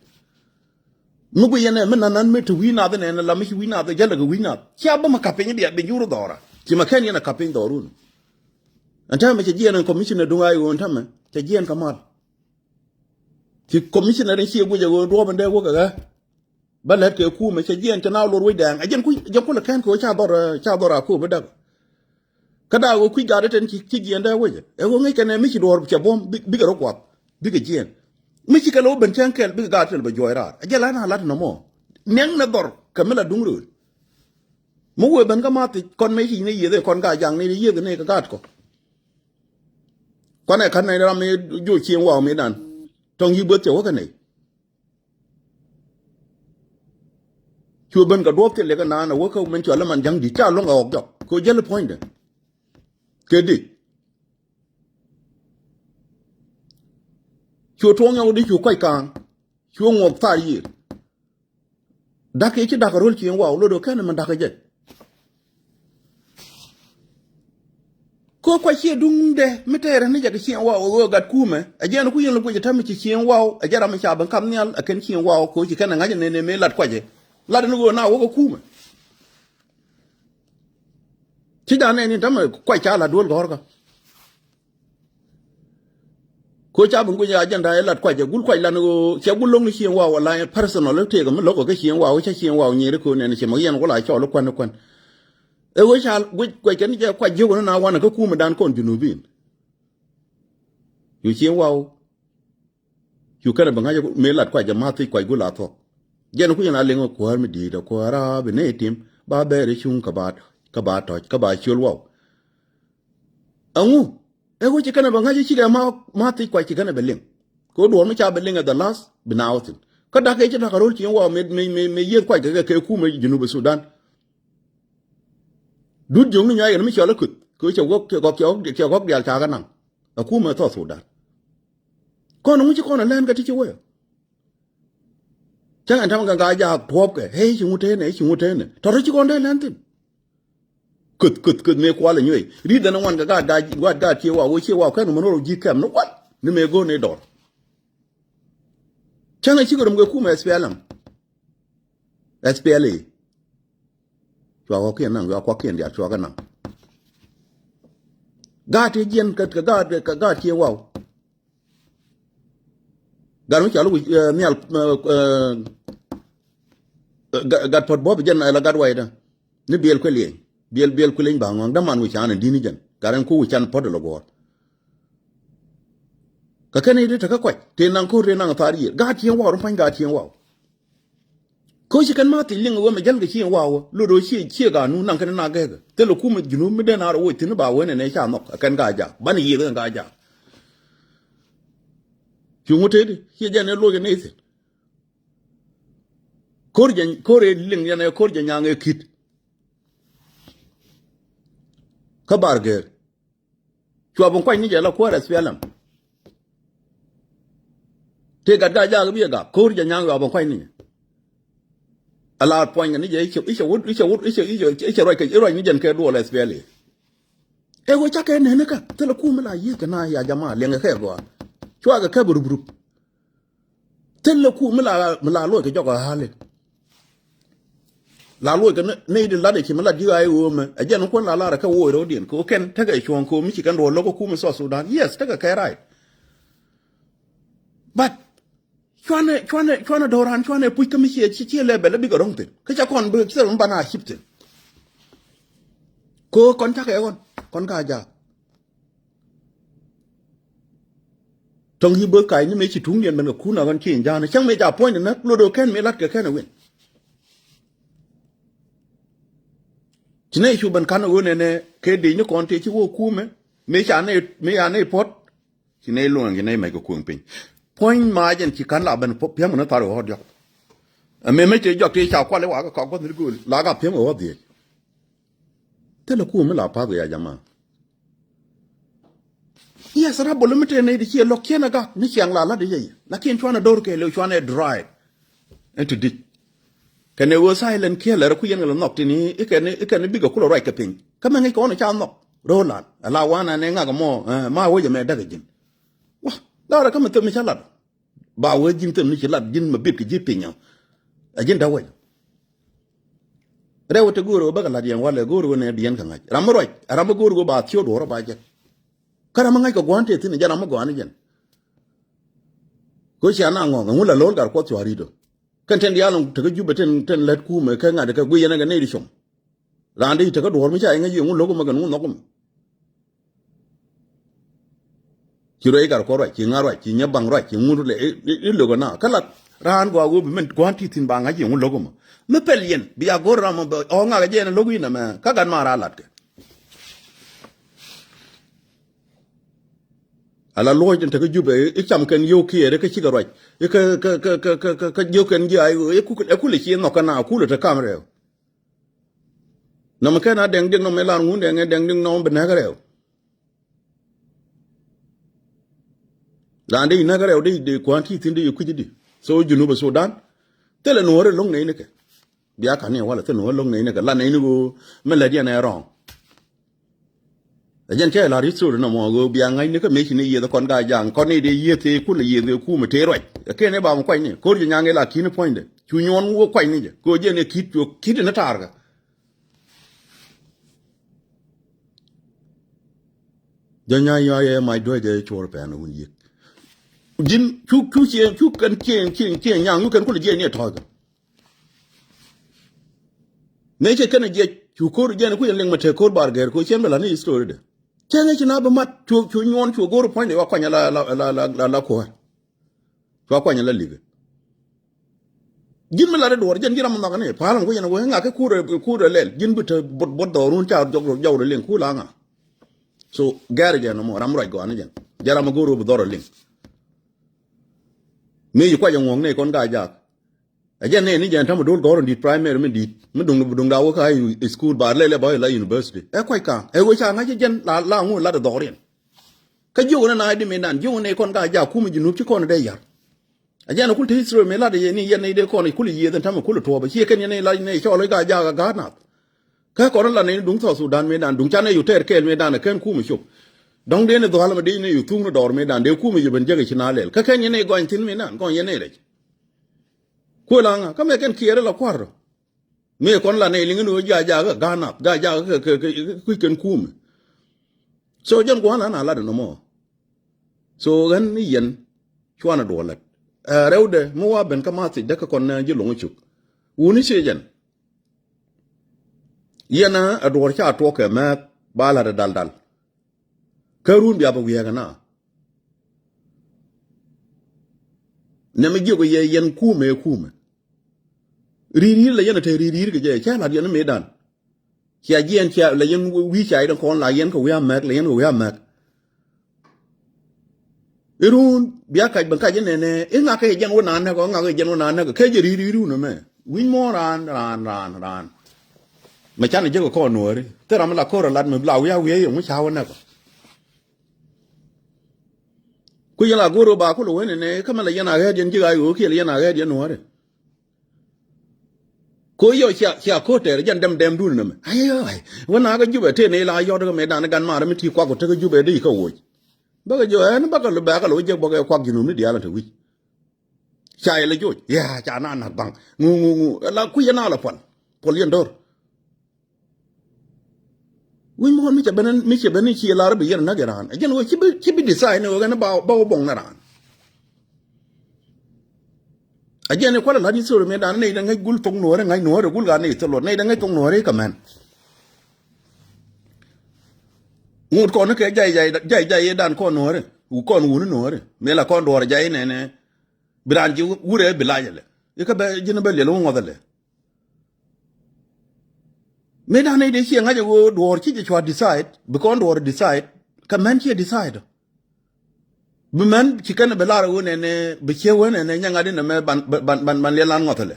Mi gui yɛn ɛ mi na̱n na̱n mi te wi̱i̱ nath inɛn la mi ci wi̱i̱ nath ɛ jälɛ kɛ wi̱i̱ nath. Cia bä mi ka̱p piny bia bi jur dhɔra. Ci ma kɛn yɛn a ka̱p piny dhɔrun. Ɛn täämɛ cɛ jiɛɛn ɛn commissioner duŋ a i̱ ɣöö ɛn täämɛ cɛ jiɛɛn kɛ mal. Ci commissioner in ciɛ guic ɛ ɣöö duɔ̱ɔ̱p in dee wä kɛ ɣä. Bä lät kɛ kumɛ cɛ jiɛɛn cɛ na lor wec dɛɛŋ ɛ jɛn kuc jɛ kulɛ kɛn kɛ ɣöö ca dhɔr, ca dhɔr a kööp bä däk. Kä daak ɣöö kui̱ gat ɛ tɛn ci, ci jiɛɛn dee wecɛ ɛ ɣöö ŋäc kɛn ɛ mi ci duɔ̱ɔ̱r cɛ buɔ̱m bi, bikɛ rɔ kuath. Bikɛ jiɛɛn mi ci kɛ lɛ wä ben cäŋ kɛl bikɛ gaat thil bɛ juɔc raar ɛ jɛ la na lat nɔmɔ. Niɛŋ nɛ dhɔr kɛ mi la duŋ rööl. Mi wëë ben kä math thic kɔn mëë ci ni yieth ɛ kɔn ka jaŋ ni yieth ni kɛ gaat kɔ. Kuanɛ ka̱n nɛy ram mëë joc cieŋ waw mëë dan tɔŋ yi̱ bueth cɛ wä kɛ nɛy. Cuɛ ben kɛ duɔ̱ɔ̱p thil yɛ kɛ naan a wä kä min cual iman ja̱ŋ di̱t ca luäŋ kɛ ɣɔk jɔk kɛ ɣöö jäl puɔ̱nydɛ. Kɛ di̱t cuɛ tuɔɔk nyɔk di cu kɔc kaaŋ cuɛ ŋuɔk thar yiëër. Da̱k kɛ ci da̱k a ro̱l cieŋ waw lot ɣä kɛn min da̱k kɛ jɛ. Kɛ kua ciɛ duŋdɛ mi tɛɛrɛ ni jɛ kɛ cieŋ waw ɣöö gat kumɛ ɛ jɛn ku yɛn lɛ guic ɛ täämɛ ci cieŋ waw ɛ jɛ ram mi ca ben kap nhial ɛ kɛn cieŋ waw kɛ ɣöö ci kɛn ɛ ŋa̱c ɛ nɛn ɛ mëë lat kuacɛ. Lat ɛn ɣöö na wä kɛ kumɛ. Ci ja̱ nɛn in täämɛ kuac ca lat duel gɔ̱rkä. Ko ca bi ŋuc agenda ilat kuac ɛ gul kuac lan ɣöö cɛ gul lo̱ŋ ni cieŋ waw ala personal i̱ tëëk mi lo̱k ɛ kä cieŋ waw i̱ cä cieŋ waw nyier i̱ köön ɛn ciɛ mɛ yɛn wala cɔl i̱ kuän i̱ kuän. Ɛ ɣöö ca guic kuac kɛn jɛ kuac jiök ɣöö na wanɛ kä kumɛ dan kɔn junubin. Cu cieŋ waw cu kɛn ɛ bi ŋa̱c mëë lat kuac ɛ ma̱th thiec kuac gul a thuɔ̱k. Jɛn ku yɛn a liŋ ɛ kuäär mi di̱i̱t ɛ kuäär a bi nɛy tim ba bɛɛr i̱ cuŋ kä ba, kä ba tɔ̱c kä ba ciöl waw. Ɛŋu? Ɛ ɣöö ci kɛnɛ bɛ ŋa̱c i̱ cikɛ ma, ma thiec kuac ci kɛnɛ bɛ liŋ. Kɛ ɣöö duɔ̱ɔ̱r mi ca bɛ liŋ ɛ the last bi na wä thi̱n. Kä da̱k kɛ ci da̱k a ro̱l ci in waw mi, mi, mi, mi yieth kuac kɛ kɛ, kɛ kumɛ Junub Sudan. Dut jiökni nyɔac kɛn mi cɔl ɛ kueth kɛ ɣöö cɛ ɣɔ̱k, cɛ ɣɔ̱k, cɛ ɣɔ̱k diaal ca kɛ naŋ. Ɛ kumɛ South Sudan. Kɔn ŋu ci kɔn ɛ lɛn kɛ ti ci wee. Cäŋ ɛn täämɛ kɛ Gaa-jaak tuɔɔpkɛ, ɛ ci ŋut tënɛ, ɛ ci ŋut tënɛ. Tɔ̱ rɔ ci kɔn dee lɛn thi̱n. Köth, köth, köth mëë kual ɛ nyuey. Ri̱t dhɛn ɛ ŋuan kɛ gaat, gaat, gaat, gaat Cie Waw, Cie Waw kɛn ŋuan rɔ ji̱ kɛm ni wal. Ni mëë go̱o̱r ni dɔr. Cäŋ ɛ cikɛ rom kɛ kumɛ S P L M. S P L A. Cua kɔkiɛn naŋ, cua kɔkiɛn diaal cua kɛ naŋ. Gaat ti jiɛn kɛ, kɛ gaat, kɛ gaat Cie Waw. Gat mi cɔal wi̱c, eh, nhial, eh, eh, gat, gat puɔ̱t buɔ̱p jɛn, eh, la gat waydä. Ni biɛl kuɛ lieny. Biɛl, biɛl kuɛ lieny ba ŋɔ̱a̱ŋ. Däman wi̱c can in di̱t ni jɛn. Gat in ku wi̱c can puɔ̱t ilɛ guɔ̱ɔ̱r. Kɛ kɛn i̱ di tekä kuac. Tëë naŋ ko̱r, tëë naŋ thaar yiëër. Gaat Cieŋ Waw, rum pa̱ny Gaat Cieŋ Waw. Koci kɛn ma thiec liŋ ɣöö mɛ jäl kɛ Cieŋ Waw ɣöö lot ɣöö cie, cie Gaa-nu naŋ kɛn na gɛkɛ. Thilɛ kumɛ Junub mi den a rɔ woc thi̱n ba wen ɛn ɛ ca nhɔk ɛ kɛn Gaa-jaak. Banɛ yiëëth kɛn Gaa-jaak. Cuŋ wä tëëdi, ciɛ jɛn ɛ loc ɛ nɛy thi̱n. Ko̱r jɛ, ko̱r ɛ liŋ yɛn ɛ ko̱r jɛ nyaŋ ɛ ki̱t. Kä Bar Gɛɛr. Cua bi kuany ni jɛ la kuäär S P L M. Tëë gat Gaa-jaak bi ɛ gak, ko̱r jɛ nyaŋ cua bi kuany ni jɛ. Ala puɔ̱ny kɛ ni jɛ, icɛ, icɛ wut, icɛ wut, icɛ, icɛ, icɛ ruac kɛ, iruac ni jɛn kɛ duɔl S P L A. Ɛ ɣöö cakɛ nɛn kä, thilɛ kum mi la yiëë kɛ na ya jama, liɛŋɛ kɛ gɔaa. Cua kɛ kɛp rup rup. Thilɛ kum mi la, mi la loc kɛ jɔk a ɣa̱li. La loc kɛ ni, ni di lat i̱ ci mi la di̱k a i̱ ɣöö mɛ. Ɛ jɛn kuän la lar kɛ woc rɔ̱diɛn kɛ ɣöö kɛn tekɛ cuɔ̱ɔ̱ŋ kɛ ɣöö mi ci kɛn duɔ̱ɔ̱r lo̱k kä kum i̱ South Sudan. Yes, tekɛ kɛ right. But cuanɛ, cuanɛ, cuanɛ do̱ran, cuanɛ puc kä mi ciɛ, ciɛ, ciɛ lɛ bɛl bikɛ ro̱ŋ thi̱n. Kä ca kɔn bi thil mi banɛ a cip thi̱n. Kɛ ɣöö kɔn cakɛ ɣɔn, kɔn Gaa-jaak. Tɔŋ yi bo̱th ka̱c ni mëë ci tuŋdiɛn ben kɛ kun a ɣän ci in ja̱a̱n. Cäŋ mëë ca puɔ̱ny ni näk, lot ɣöö kɛn mëë la̱t kɛ kɛn ɛ win. Ci nɛy cu ben ka̱n ɣöö nɛnɛ kɛ dec ni kɔn tëë ci wä kumɛ. Mëë ca nɛy, mëë ca nɛy puɔ̱t. Ci nɛy luɔ̱ŋ, ci nɛy mɛc kɛ kueŋ piny. Puɔ̱ny ma jɛn ci ka̱n la ben puɔ̱, piäm ni thar ɣɔ̱ɔ̱t diɔ̱k. Ɛ mëë mec tëë jɔak tëë ca kual i̱ wakä kɔak gua̱th ni go̱o̱l. La ka piäm ɣɔ̱ɔ̱t dhiec. Thilɛ kum mi la pa̱th ya jama. Yes, rabol mi tëë nɛy di ciɛ lɔ̱k ciɛn a gak ni ciaŋ la lat i̱ yɛ yɛ. Lakin cuanɛ do̱r kɛɛl ëë cuanɛ drive. Ɛn ti di̱c. Kɛnɛ ɣöö silent killɛr ku yɛn kɛ lɛ nhɔk tini i̱ kɛn, i̱ kɛn bikɛ kulɛ ruac kɛ piny. Kä mɛ ŋäc kɛ ɣɔn ca nhɔk. Ro̱o̱ lan. Ala wanɛ nɛ ŋak mɔ, eh, ma wec ɛmɛ däk ɛ ji̱n. Wa, la rɛ kä mi thöm mi ca lat. Ba wee ji̱n thil ni ci lat ji̱n ma bit kɛ ji̱ piny ɔ. Ɛ ji̱n da̱k wec. Rɛw te go̱o̱r ɣöö bäkɛ la̱t yɛn walɛ go̱o̱r ɣöö nɛ bi yɛn kɛ ŋa̱c. Ram mi ruac, ram mi go̱o̱r ɣöö ba thiöt duɔ̱ɔ̱r ɔ ba jek. Kä ram mi ŋa̱c kɛ gua̱a̱n tëë thi̱n ɛ jɛn ram mi gɔaa ni jɛn. Kɛ ɣöö cia na ŋɔ̱ɔ̱ŋ, ɛŋu la lo̱l gat kuɔth cua ri̱t ɔ. Kɛn tɛn diaal ɛŋu tekä Jubɛ tɛn, tɛn lät kuumɛ kɛ ŋa̱t kɛ guic yɛn ɛ kɛ nɛy ti com. Raan dee ci tekä duɔ̱ɔ̱r mi ca yɛ ŋäc yɛ ŋu lo̱k ɛmɛ kɛ ŋu nhɔk ɛmɛ. Ci ruac gat kɔ ruac, ci ŋa̱t ruac, ci nyɛ baŋ ruac, ci ŋut lɛ i̱, i̱, i̱ lo̱k ɛ na. Kä lat raan gɔaa ɣöö bi mɛn gua̱a̱n ti thi̱n ba ŋa̱c yɛ ŋu lo̱k ɛmɔ. Mi pɛl yɛn, bia go̱r ram ɔ bɛ ɣɔ̱ɔ̱k ŋak ɛ jɛ ɛn ɛ lo̱k in ɛmɛ. Kä gat ma raa latkɛ. Ala luɔ̱c tin te kä Jubɛ, i̱ cam kɛn yio̱w kiɛɛr, i̱ kä cikɛ ruac. I̱ kä, kä, kä jiök kɛn ji̱ ay, i̱ ku, i̱ kulɛ ci nhɔk kä na, kulɛ te kam rɛw. Nɔmɔ kɛn a dɛŋ diɛk nɔmɔ i̱ lar ŋun dɛŋ ɛ dɛŋ diɛk nɔmɔ bi nɛk rɛw. Raan dee i̱ nɛk rɛw dee, dee kua̱n ti thi̱n dee i̱ kui̱c di. So Junub Sudan. Thilɛ nuɔ̱ɔ̱r i̱ lo̱ŋ nɛy ni kɛ. Bia ka̱n ni walɛ thilɛ nuɔ̱ɔ̱r i̱ lo̱ŋ nɛy ni kɛ. La nɛy ni ɣöö mi lät yɛn ɛ wrong. Ɛ jɛn cɛ lar history nɔmɔ ɣöö bia ŋa̱cni kä mëë ci ni yieth kɔn Gaa-jaak kɔn ni dee yieth tëë kulɛ yieth kɛ kumɛ tëë ruac. Ɛ kɛn ɛ ba mi kuacni ko̱r ji̱ nyaŋ ila ki̱n puɔ̱nydɛ cu nyuɔn wä kuacni jɛ kɛ ɣöö jɛn ɛ ki̱t cuɔ ki̱t ni taarkɛ. Jɔ̱ nya yɔ̱a̱ yɛ mac duäc ɛ cuɔr pɛn wun yiëk. Ji̱n cu, cu ciëŋ, cu kɛn ciëŋ, ciëŋ, ciëŋ nyaŋ cu kɛn kulɛ jiɛc ni ɛ tɔ̱ɔ̱cä. Mëë cɛ kɛn a jiɛc cu ko̱r jiɛn ku yɛn liŋ mɛ te ko̱r Bar Gɛɛr ko̱ cɛn bɛ la̱t ni story de. Cɛ ŋäc ci na bi mat cu, cu nyuɔn cu go̱r puɔ̱ny de wa kuany la, la, la, la, la kuäär. Cua kuany la li̱kɛ. Ji̱n mi lat i̱ duɔ̱ɔ̱r jɛn ji̱n ram mi nhɔk ni pa̱a̱l ɛn ku yɛn wee ŋak kä kur, kur ɛ lɛl ji̱n bi te buɔt, buɔt dhɔɔrun ca jɔk, jɔk rɛ liŋ ku la ŋa. So gɛr jɛ nɔmɔ ram ruac gɔaa ni jɛn. Jɛ ram a go̱o̱r wä bi dhɔr a liŋ. Mi yi kuac a ŋuɔ̱ŋ ni kɔn Gaa-jaak. A jɛn ni ni jɛn ta̱mɛ do̱l gɔ̱r in di̱t primary mi di̱t. Mi duŋ duŋ da wä ka high school bar lɛlɛ ba la university. Ɛ kuac ka̱a̱ŋ. Ɛ wä ca ŋa̱c jɛn la la ŋu lat a dhɔriɛn. Kä jiök ni na di mi nan jiök ni kɔn Gaa-jaak kumɛ Junub ci kɔn dee yar. A jɛn a kul te history mi lat yɛ ni yɛn ni dee kɔn kul yieth in ta̱mɛ kul tuɔɔp a ciɛ kɛn yɛn ni la ni cɔl Gaa-jaak a gaat nath. Kä kɔn la ni duŋ South Sudan mi dan duŋ canɛ yu tɛɛr kɛɛl mi dan a kɛn kumɛ cop. Dɔ̱ŋ dee ni dhual mi dee ni yu thuŋ ni dɔɔr mi dan dee kumɛ yu ben jek ci na lɛl. Kä kɛn yɛn ni gɔny thin mi nan gɔny yɛn ni rɛc. Kuɛ la ŋa kä mɛ kɛn kiɛɛr la kuar. Mi kɔn la ni liŋ ni wä Gaa-jaak a gaat nath Gaa-jaak kɛ kɛ kɛ kui̱ kɛn kumɛ. So jɛn gua̱a̱n an a lat in nɔmɔ. So ɣän ni yɛn cuanɛ duɔlät. Ɛ rɛwdɛ mi wa ben kä ma thiecdä kä kɔn nɛ ji̱ lo̱ŋ cuk. Wuni ciecɛn. Yɛn a duɔ̱ɔ̱r ca tuɔɔk kɛ mɛth ba la̱t a daldal. Kä run bia bɛ wiɛɛk ɛna. Nɛmɛ jiök yɛ yɛn kumɛ kumɛ. Ri̱i̱r ri̱i̱r la yɛn a te ri̱i̱r ri̱i̱r kɛ jɛ cɛ la̱t yɛn mëëdan. Cia jiɛn cia la yɛn wi̱i̱ ca idɛ kɔn la yɛn kɛ wi̱i̱ amɛk la yɛn kɛ wi̱i̱ amɛk. Irun bia kac ben kac inɛnɛ iŋa kɛ jɛn wä na nɛkɔ iŋa kɛ jɛn wä na nɛkɔ kɛ jɛ ri̱i̱r ri̱i̱r wun ɛmɛ. Wi̱ny muɔ̱ɔ̱n raan raan raan raan. Mɛ canɛ jek kɔn nuɔ̱ɔ̱ri thil ram mi la ko̱r a lat mi bi la wi̱i̱ a wi̱i̱ yɛ ŋu ca wä nɛkɔ. Ku yɛn la go̱o̱r ba kulɛ wen inɛ kä mɛ la yɛn a ɣɛɛt yɛn ji̱ ɣaac ɣöö kiɛ la yɛn a ɣɛɛt yɛn nuɔ̱ɔ̱ri. Ko yɔ cia cia ko tɛɛr jɛn dɛm dɛm dun nɛmɛ. Ai ai wä na kä Jubɛ tëë ni la yɔt kä mɛ dan gan mar mi ti kuak ko tek Jubɛ di kä woc. Bäkɛ jɔ ɛn bäkɛ lo bɛkɛ lo jek bäkɛ kuak Junub ni dial te wi̱c. Ca yɛ la joc ya ca na nak baŋ ŋu ŋu ŋu la kui̱ yɛ na la pual pual yɛn dor. Wi̱c muɔ̱ɔ̱n mi cɛ ben mi cɛ ben ci lar bi yɛn nak iran a jɛn wä ci bi ci bi design wä gɛn ba ba wä boŋ na ran. A jɛn kualɛ lat ni sori mi dan ni da ŋäc gul thok nuɔrɛ ŋac nuɔrɛ gul ga ni thok nuɔrɛ ni da ŋäc thok nuɔrɛ ka mɛn. Ŋut kɔn kɛ jay jay jay jay dan kɔn nuɔrɛ wu kɔn wuni nuɔrɛ mi la kɔn duɔrɛ jay nɛnɛ. Bi ran ji̱ wurɛ bi lacɛ lɛ ikä bɛ ji̱n bɛ liɛl wä ŋɔth lɛ. Mëë dan nɛy dee ciɛ ŋa̱c ɛ ɣöö duɔ̱ɔ̱r ci jɛ cua decide bi kɔn duɔ̱ɔ̱r decide. Kɛ mɛn ciɛ decide. Bi mɛn ci kɛn bi lar ɛ ɣöö nɛnɛ bi ciɛ wee nɛnɛ nyɛ ŋa̱t inɛ mɛ ban ban ban ban liɛl an ŋɔth ɛlɛ.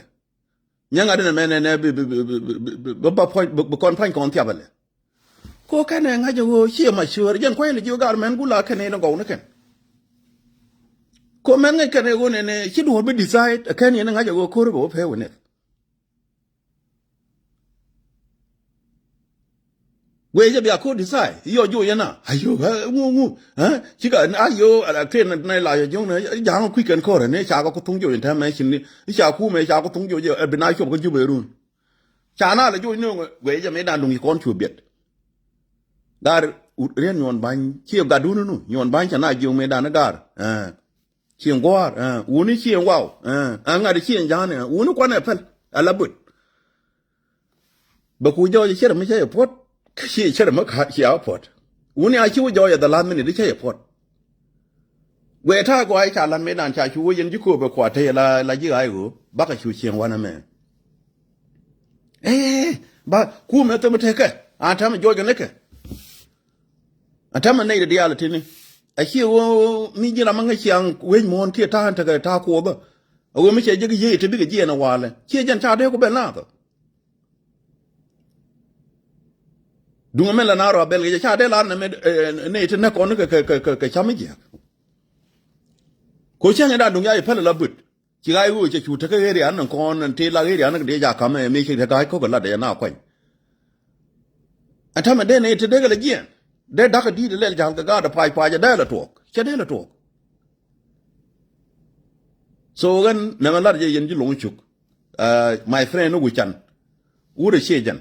Nyɛ ŋa̱t inɛ mɛ nɛnɛ bi bi bi bi bi bi ba puɔ̱ny bi kɔn pua̱ny kɔn thiap ɛlɛ. Ko kɛn ɛ ŋa̱c ɛ ɣöö ciɛ macuäär jɛn kua̱ny lɛ jiök gar mɛn gula kɛn inɛ gɔw ni kɛn. Ko mɛn ŋäc kɛn ɛ ɣöö nɛnɛ ci duɔ̱ɔ̱r bi decide ɛ kɛn inɛ ŋa̱c ɛ ɣöö ko̱r bɛ wä pɛɛ wä nɛth. Guey jɛ bia ko̱r decide yɔ joc yɛn a ayo ŋu ŋu. Cikɛ ayo a tëë na la yɔ jo̱ŋ na ja̱a̱ŋ kui̱ kɛn ko̱r ni ca kɛ ku thuŋ joc in tɛmɛ cin ni ca kumɛ ca ku thuŋ joc ɛ bi na cop kä Jubɛ run. Ca na la joc ni guey jɛ mi dan duŋ ci kɔn cu biɛt. Gar riɛn nyuɔn ba̱ny ci gatdun nu nyuɔn ba̱ny ca na jiök mi dan gar. Cieŋ gua̱a̱r wuni cieŋ waw. Ɛ ŋa̱t cieŋ ja̱a̱n ɛ wuni kuanɛ pɛl ala böt. Bɛ ku jɔɔc cɛr mi cä yɛ puɔt kä cie cɛr mi ka cia puɔt. Wuni a ci wä jɔɔc ɛ the last minute cä yɛ puɔt. Guɛ ta̱a̱ gɔaa i̱ ca la̱t mëëdan ca cu wä yɛn ji̱ kööp ɛ kuat te yɛ la la ji̱ ɣaac ɣöö bakɛ cu cieŋ wanɛ mɛ. Ɛ ba kumɛ thom tekɛ an tɛmɛ jɔɔc kɛ nikɛ. Ɛn täämɛ nɛy ti diaal tini a ciɛ ɣöö mi ji̱n ram mi ŋäc ciaŋ wec muɔ̱ɔ̱n kiɛ ta̱a̱ ɛn tekɛ ta̱a̱ kuɔthä. A ɣöö mi cɛ jek yiëë ti bikɛ jiɛɛn ɛ walɛ ciɛ jɛn ca dee ku bɛl naath. Duŋ ɛmɛn la naar rɔ a bɛl kɛ jɛ ca dee la nɛmɛ nɛy ti näk kɔn kɛ kɛ kɛ kɛ cam mi jiääk. Ko cäŋ in da̱a̱n duŋ ya yɛ päl ala buet. Ci ɣaac ɣöö cɛ cu tekä area ni kɔn ti la area ni kɛ dee jakä mɛ mi ci tekä ɣaac ko̱k ɛ lat ɛ na kuany. Ɛn täämɛ dee ni ti dee kɛ lɛ jiɛɛn dee da̱k ɛ di̱i̱t ɛ lɛl ja̱l kɛ gaat ɛ pac pac ɛ dee lɛ tuɔɔk cɛ dee lɛ tuɔɔk. So ɣän nɛmɛ lat jɛ yɛn ji̱ lo̱ŋ cuk. My friend ni wi̱can wut ɛ ciɛ jɛn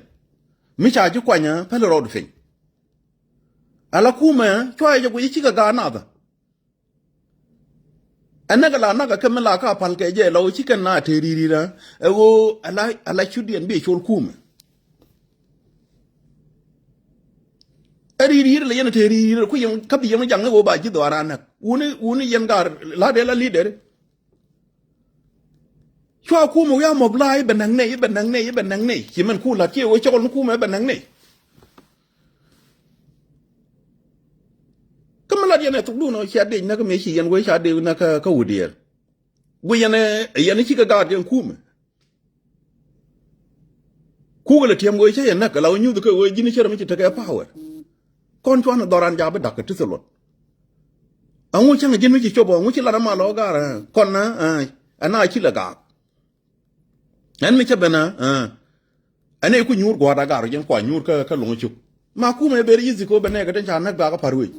mi ca ji̱ kuany ɛ päl rɔɔd piny. Ala kumɛ cua jɛ guic cikɛ gaat nathä. Ɛ näk ala näk ɛ kä mi la ka pal kɛ jɛ la ɣöö ci kɛn na te ri̱i̱ri̱ rä ɛ ɣöö ala ala cudiɛn bi col kumɛ. Ɛ ri̱i̱ri̱ la yɛn te ri̱i̱ri̱ rä ku yɛn kä bi yɛn jaŋ ɛ ɣöö ba ji̱ dhɔaar a näk wuni wuni yɛn gar la dee la leader. Cua kumɛ wi̱i̱ a mɔp la i̱ bɛ näk nɛy i̱ bɛ näk nɛy i̱ bɛ näk nɛy ci mɛn ku la̱t ci ɛ ɣöö cɔl ni kumɛ i̱ bɛ näk nɛy. Yɛn ɛ thukdun ɔ cia dec näk mi ci yɛn wee ca dec näk kä, kä Wudiɛɛr. Guic yɛn ɛ, yɛn ɛ cikɛ gaat yɛn kumɛ. Kukɛ lɛ tiɛm wee cä yɛn näk kɛ la wee nyuth kɛ wee ji̱n cärɛ mi ci tekɛ power. Kɔn cuan ɛ dhɔran jakä bi da̱k kɛ ti thil luɔt. Ɛŋu cäŋ ji̱n mi ci cop ɔ, ɛŋu ci lat ɛ mal ɔ gar ɛ, kɔn ɛ, ɛ, ɛn a ci lɛ gaak. Ɛn mi cä ben ɛ, ɛ, ɛn ɛ ku nyuur gua̱a̱r a gar ɔ ji̱n kua nyuur kä, kä lo̱ŋ cuk. Ma kumɛ ber yithi ko ben ɛ kɛ tin ca näk bakä pa̱r wec.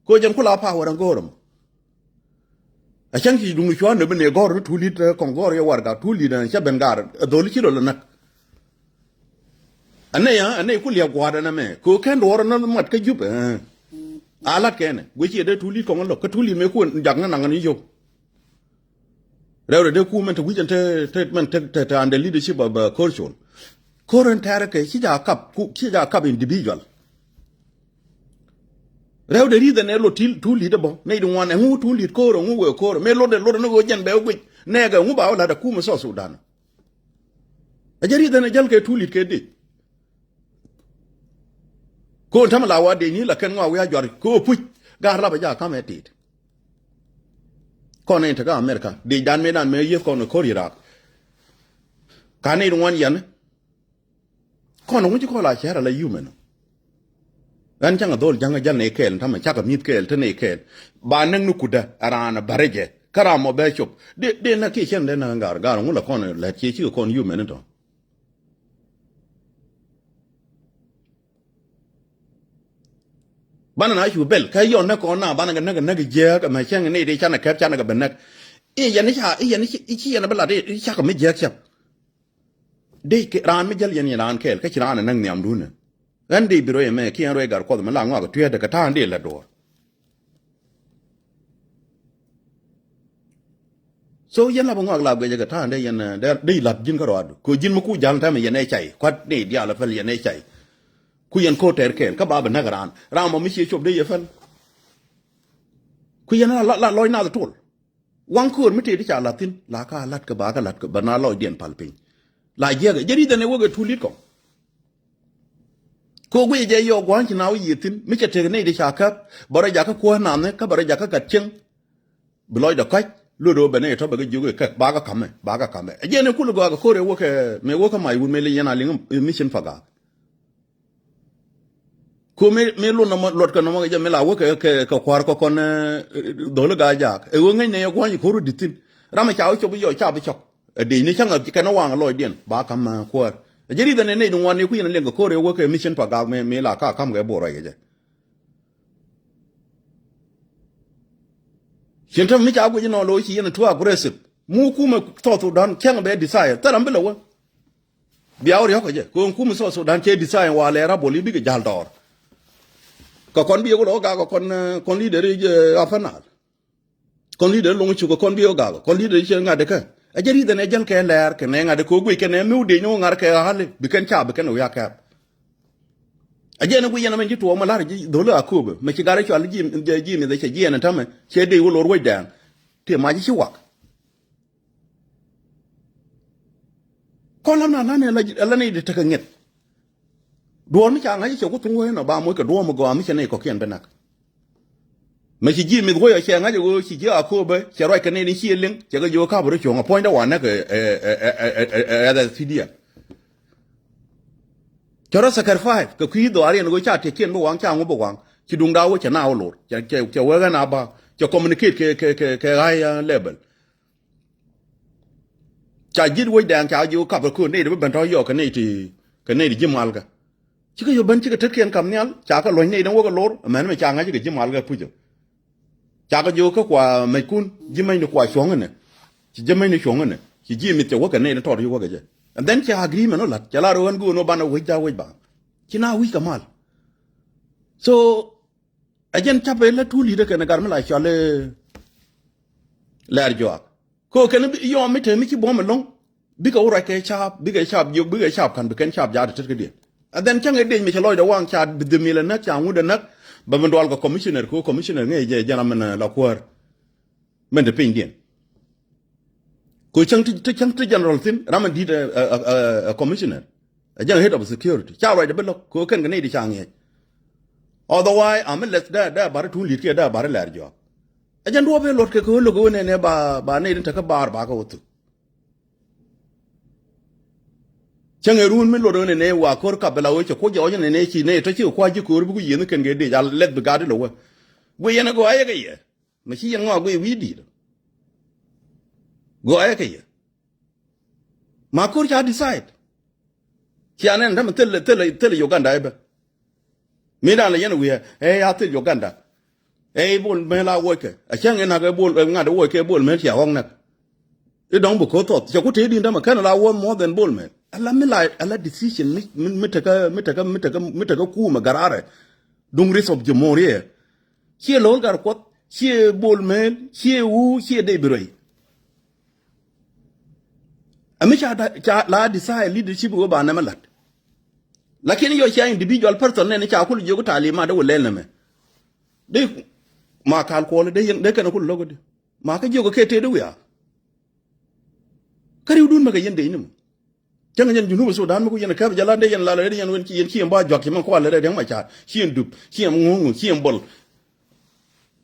Ko jɛn kula power ɛn go̱o̱r ɛmɔ. A cäŋ ci duŋ cuan ni bi ni gɔ̱r ni tulit ɛ kɔŋ gɔ̱r yɛ warɛga tulit ɛn cä ben gar ɛ dholi ci rɔ lɛ näk. Ɛn nɛ ya ɛn nɛ ku liɛp gua̱a̱r ɛn ɛmɛ ko kɛn duɔ̱ɔ̱r ɛn mat kä jup ɛ. A lat kɛn ɛ guic ci ɛ dee tulit kɔŋ lo̱k kä tulit mëë ku jak ni naŋ ni yio̱w. Rɛw dee dee ku mɛn te wi̱c ɛn te, te mɛn te, te, te under leadership of, uh, Kor Col. Kor ɛn tɛrɛ kɛ ci ja kap ku ci ja kap individual. Rɛw dee ri̱th ɛn ɛ lot ti tulit ɛ bä nɛy di ŋuan ɛŋu tulit Kor ɛŋu wee Kor mëë lot ɛ lot ɛn ɛ ɣöö jɛn bɛ wee guic nɛɛkɛ ɛŋu ba wee lat ɛ kumɛ South Sudan. Ɛ jɛ ri̱th ɛn ɛ jäl kɛ tulit kɛ dec. Ko ɛn tämɛ la wa dec ni la kɛn ŋɔak wi̱i̱ a juar ko puc gar lapɛ ja kamɛ tit. Kɔn in te kä America dec dan mëë dan mëë yieth kɔn ɛ ko̱r Iraq. Ka nɛy di ŋuan yɛn kɔn ŋuci kɔn la cɛr ala yumɛn. Ɣän cäŋ a dhol ja̱ŋ a jäl nɛy kɛɛl tamɛ cakɛ mi̱th kɛɛl te nɛy kɛɛl. Ba näk ni kutdä a raan a bärɛ jɛ kä ram mɔ bɛ cop dee, dee näk kiɛ cɛn dee näk ŋa̱r ŋa̱r ŋu la kɔn lät ciɛ cikɛ kɔn yumɛn tɔ. Banɛ na cu bɛl kä yɔn näk kɔn na banɛ kɛ näk näk jiääk ɛmɛ cäŋ ni ti canɛ kɛp canɛ kɛ bɛ näk. I̱ yɛn i̱ ca i̱ yɛn i̱ ci yɛn bi lat i̱ cakɛ mi jiääk cäp. Dee raan mi jäl yɛn yɛn raan kɛɛl kä ci raan ɛ näk nhiamdun ɛ. Ɣän dee bi rɔy ɛmɛ kiɛn rɔy gar kuɔth mi la ŋɔak ɛ tui̱ɛtdɛ kɛ ta̱a̱n dee lät duɔ̱ɔ̱r. So yɛn lapä ŋɔak lap gɛcä kɛ ta̱a̱n dee yɛn, eh, dee, dee la̱t ji̱n kä rɔadu. Kɛ ji̱n mi ku ja̱l tɛmɛ yɛn ɛ cay. Kuat ni diaal ɛ päl yɛn ɛ cay. Ku yɛn ko̱r tɛɛr kɛɛl kä ba bɛ näk raan. Raan mɔ mi cie cop dee yɛ päl. Ku yɛn la, la, la lɔc nath tol. Waŋ köör mi tëë di ca la̱t thi̱n la ka la̱t kɛ ba kä la̱t kɛ bä na lɔcdiɛn pal piny. La jiɛkɛ jɛ ri̱th ɛn ɛ wek ɛ tulit kɔŋ. Kɛ guic jɛ yɔɔk gua̱a̱ny ci na wä yiëë thi̱n mi cɛ tek nɛy ti ca käp bä rɔ jakä kuäär nathni kä bä rɔ jakä gat cieŋ. Bi lɔcdɛ kɔ̱c luet ɣöö bɛ nɛy tɔ̱ bɛ kɛ jiök ɛ käk bakɛ ka̱mɛ bakɛ ka̱mɛ ɛ jiɛn ɛ kul gɔaa kɛ ko̱r ɛ wäkɛ mëë wäkä mac wut mëë li yɛn a liŋ mi cin pa gaak. Ku mëë, mëë luɔt nɔmɔ luɔt kɛ nɔmɔ kɛ jɛ mëë la wäkɛ kɛ, kɛ kua̱r kɛ kɔn, eh, dholi gaa jaak ɛ ɣöö ŋäcnɛ yɛ gua̱ny ko̱r wä di̱t thi̱n. Ram ɛ ca wä cop i̱ yɔc ca bi cɔk. Ɛ dec ni cäŋ ɛ kɛn ɛ waŋ ɛ lɔcdiɛn ba ka̱m, eh, kuäär. Ɛ jɛ ri̱th ɛn ɛ nɛy duŋ wan ni kui̱n ɛ liɛŋ kɛ ko̱r ɛ wäkɛ mi cin pa gaak mëë, mëë la ka ka̱m kɛ bo̱o̱r ruac kɛ jɛ. Cin te mi ca guic inɔ lo̱c ci yɛn too aggressive. Mu kumɛ South Sudan cäŋ bɛ desire thil ram bi lɛ wä. Bia wä riɔ̱k kɛ jɛ kɛ ɣöö kum South Sudan cɛ desire wa lɛ rabol i̱ bikɛ ja̱l dɔɔr. Kɛ kɔn bi yɛ wä lɔ gak kɛ kɔn, eh, kɔn leader i̱, eh, Upper Nile. Kɔn leader loŋ cuk kɛ kɔn bi yɛ wä gak kɔn leader i̱ cɛ ŋa̱t däkä. Ɛ jɛ ri̱th ɛn ɛ jäl kɛ lɛɛr kɛ nɛ ŋa̱t däkä wä guic kɛ nɛ mi wä dec ni wä ŋa̱r kɛ ɣa̱li bi kɛn ca bi kɛn wä ya kɛɛp. Ɛ jɛn ɛ guic yɛn ɛmɛn ci tuɔɔk mi la̱r ji̱ dho̱li Akobo mɛ ci gat ɛ cɔal ji̱, ji̱, ji̱ mith ɛ cɛ jiɛɛn ɛ tämɛ cɛ dee wä lor wec dɛɛŋ. Tëë mac ci wak. Kɔn lam na lan ɛ la, ɛ la nɛy di tekɛ ŋi̱eth. Duɔ̱ɔ̱r mi ca ŋa̱c cɛ ku thuŋ wee nɔ ba moc kɛ duɔ̱ɔ̱r mi gɔaa mi cɛ nɛy kɔ̱kiɛn bi nak. Mɛ ci ji̱ mith wee ɔ cɛ ŋa̱c ɛ ɣöö ci ji̱ Akobo cɛ ruac kɛ nɛy ni ci ɛ liŋ cɛ kɛ jiök ka̱p rɔ cuɔ̱ŋ ɛ puɔ̱nydɛ wa näk ɛ, ɛ, ɛ, ɛ, ɛ, ɛ, ɛ, ɛ, P D F. Cɛ rɔ sacrifice kɛ kui̱ dhɔaariɛn ɣöö ca tiɛkiɛn bi waŋ ca ŋu bi waŋ ci duŋda wä cɛ na wä lor cɛ, cɛ, cɛ wee ɣän a ba cɛ communicate kɛ, kɛ, kɛ, kɛ high, uh, level. Ca ji̱t wec dɛɛŋ ca ji̱ wä kap kɛ köör nɛy ti bi ben tɔ̱ yɔɔk kɛ nɛy ti, kɛ nɛy ti ji̱ malkä. Cikɛ yɔ ben cikɛ tetkiɛn kap nhial ca kɛ luɔ̱ny nɛy däŋ wä kɛ lor mɛn mɛ ca ŋa̱c kɛ ji̱ malkä pucä. Cakɛ jiök kä kua mɛckun ji̱ mɛcni kua cuɔ̱ŋ inɛ. Ci ji̱ mɛcni cuɔ̱ŋ inɛ ci ji̱ mith cɛ wäkɛ nɛy ni tɔt ci wäkɛ jɛ. And then cɛ agreement ɔ la̱t cɛ lar ɣän go̱o̱n ɔ banɛ wec da wec ba ci na wi̱c kɛ mal. So ɛ jɛn capɛ la tuul li̱t ɛ kɛn ɛ gat mi la cɔal i̱ lɛɛr juaak. Kɛ ɣöö kɛn yɔm mi te mi ci buɔ̱m ɛlɔ̱ŋ bikɛ wä ruac kɛ caap bikɛ caap jiök bikɛ caap ka̱n bi kɛn caap jaat ɛ tet kädiɛn. And then cäŋ ɛ dec mi cɛ lɔcdɛ waŋ ca bi dhimil ɛ näk ca ŋut ɛ näk. Bɛ mi dual kɛ commissioner kɛ ɣöö commissioner ŋäc jɛ jɛn ram min, eh, la kuäär. Min te pinydiɛn kɛ ɣöö cäŋ ti, ti cäŋ ti general thi̱n ram min di̱t, eh, eh, eh, eh, commissioner. Ɛ jɛn head of security ca ruacdɛ bi lo̱k kɛ ɣöö kɛn kɛ nɛy di ca ŋiɛc. Otherwise, a mi lɛth dee, dee bari tuun li̱t kiɛ dee bari lɛr jɔak. Ɛ jɛn duɔp in luɔt kɛ kɛ ɣöö lo̱k ɣöö nɛnɛ ba, ba nɛy tin te kä baar ba kɛ wä thuk. Cäŋ ɛ run mi luɔt ɣöö nɛnɛ wa ko̱r kap bɛ la ɣöö cɛ kuoc jɔɔc nɛnɛ ci nɛy tɔ ci kɛ kua̱c ji̱ köör bi ku yieth ni kɛn kɛ dec a lɛth bi gat ilɛ wä. Guiy yɛn ɛ gɔaa yɛ kɛ yɛ. Mɛ ci yɛn ŋɔak guiy wi̱i̱ di̱i̱t. Gɔaa yɛ kɛ yɛ. Ma ko̱r ca decide. Cia nɛn dämɛ thil, thil, thil Uganda ɛ bä. Mi dan la yɛn wi̱i̱ ɛ ya thil Uganda. Ɛ Bol Mel a wuɔckɛ. A cäŋ in nak ɛ Bol, ɛ ŋa̱t ɛ wuɔckɛ Bol Mel cia ɣɔ̱k nak. I̱ dɔ̱ŋ bi ko̱r thɔth. Cɛ ku tëë di̱n dämɛ kɛn la wuɔth more than Bol Mel. Ala mi la, ala decision mi, mi, mi tekä, mi tekä, mi tekä, mi tekä kumɛ gararɛ. Duŋ rest of Jamhuriya. Ciɛ Lo̱l Gatkuɔth, ciɛ Bol Mel, ciɛ wu, ciɛ David Roy. Ami ca da, ca la desire leadership wä ba nɛmɛ lat. Lakin yɔ cia individual person nɛn ca kul jiök talimat dee wä lɛl nɛmɛ. Dee ma kal kuɔl dee yɛn, dee kɛn kul lo̱k di. Ma kä jiök kɛ tëë dee wiaa. Kä riwdun mɛ kɛ yɛn dee ni mɔ. Cäŋ yɛn Junub Sudan mi ku yɛn kɛp jɛ la dee yɛn la dee yɛn wen ci yɛn ci yɛn ba juak ci mɛ kual dee Riɛk Macar ci yɛn dup ci yɛn ŋuŋ ci yɛn bol.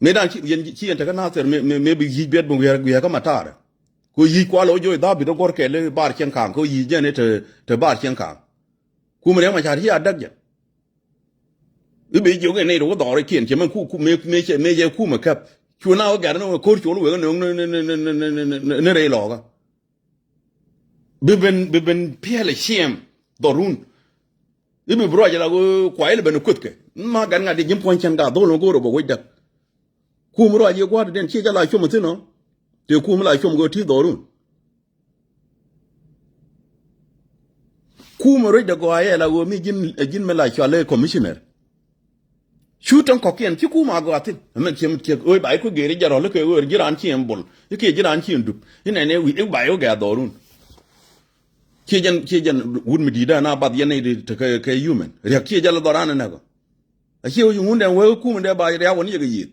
Mëë dan ci yɛn ci yɛn tekä Nathir mëë, mëë, mëë bi yic biɛt bi wiɛɛr wiɛɛr kä Matar. Ku yic kual ɔ joc dhabit ɔ gɔr kɛl i̱ bar cieŋ ka̱a̱ŋ kɛ ɔ yic jɛn i̱ te, te bar cieŋ ka̱a̱ŋ. Kumɛ Riɛk Macar ci a däk jɛ. I̱ bi jiök in nɛy ti wä dhɔrikiɛn cɛ mɛn ku, ku, mëë, mëë cɛ, mëë cɛ kumɛ käp. Cu na wä gɛr ni wä ko̱r col wek ni, ni, ni rɛy lɔɔkä. Bi ben, bi ben piɛl ɛ ciɛm dhɔrun. I̱ bi bi ruac la wä kuay lɛ ben kuethkɛ. Ma gɛr ŋa̱t di ji̱ puɔ̱ny cɛn ka dhol ni go̱o̱r ɛ bɛ wec däk. Kumɛ ruac yɛ gua̱a̱r den ciɛ jɛ la com thi̱n ɔ. Tëë kumɛ la com kɛ ti dhɔrun. Kumɛ ruec dee gɔaa yɛ la ɣöö mi ji̱n, ji̱n mi la cɔal i̱ commissioner. Cu tɔŋ kɔ̱kiɛn ci kumɛ a gɔaa thi̱n. Ɛmɛn ciɛ mi tiɛk ɣöö ba i̱ ku geri jɛ rɔl i̱ kɛ ɣöö ji̱ raan ci ɛn bol i̱ kiɛ ji̱ raan ci ɛn dup i̱ nɛn ɛ wi̱c i̱ ba i̱ wä gɛ̈th dhɔrun. Ciɛ jɛn, ciɛ jɛn wut mi di̱i̱t dee na bath yɛn i̱ di te kɛ, kɛ human riɛk ciɛ jɛ la dhɔran ɛ näk ɔ. A ciɛ wä ci ŋun dɛn wee kumɛ dee ba riak wä ni yɛ kɛ yiëth.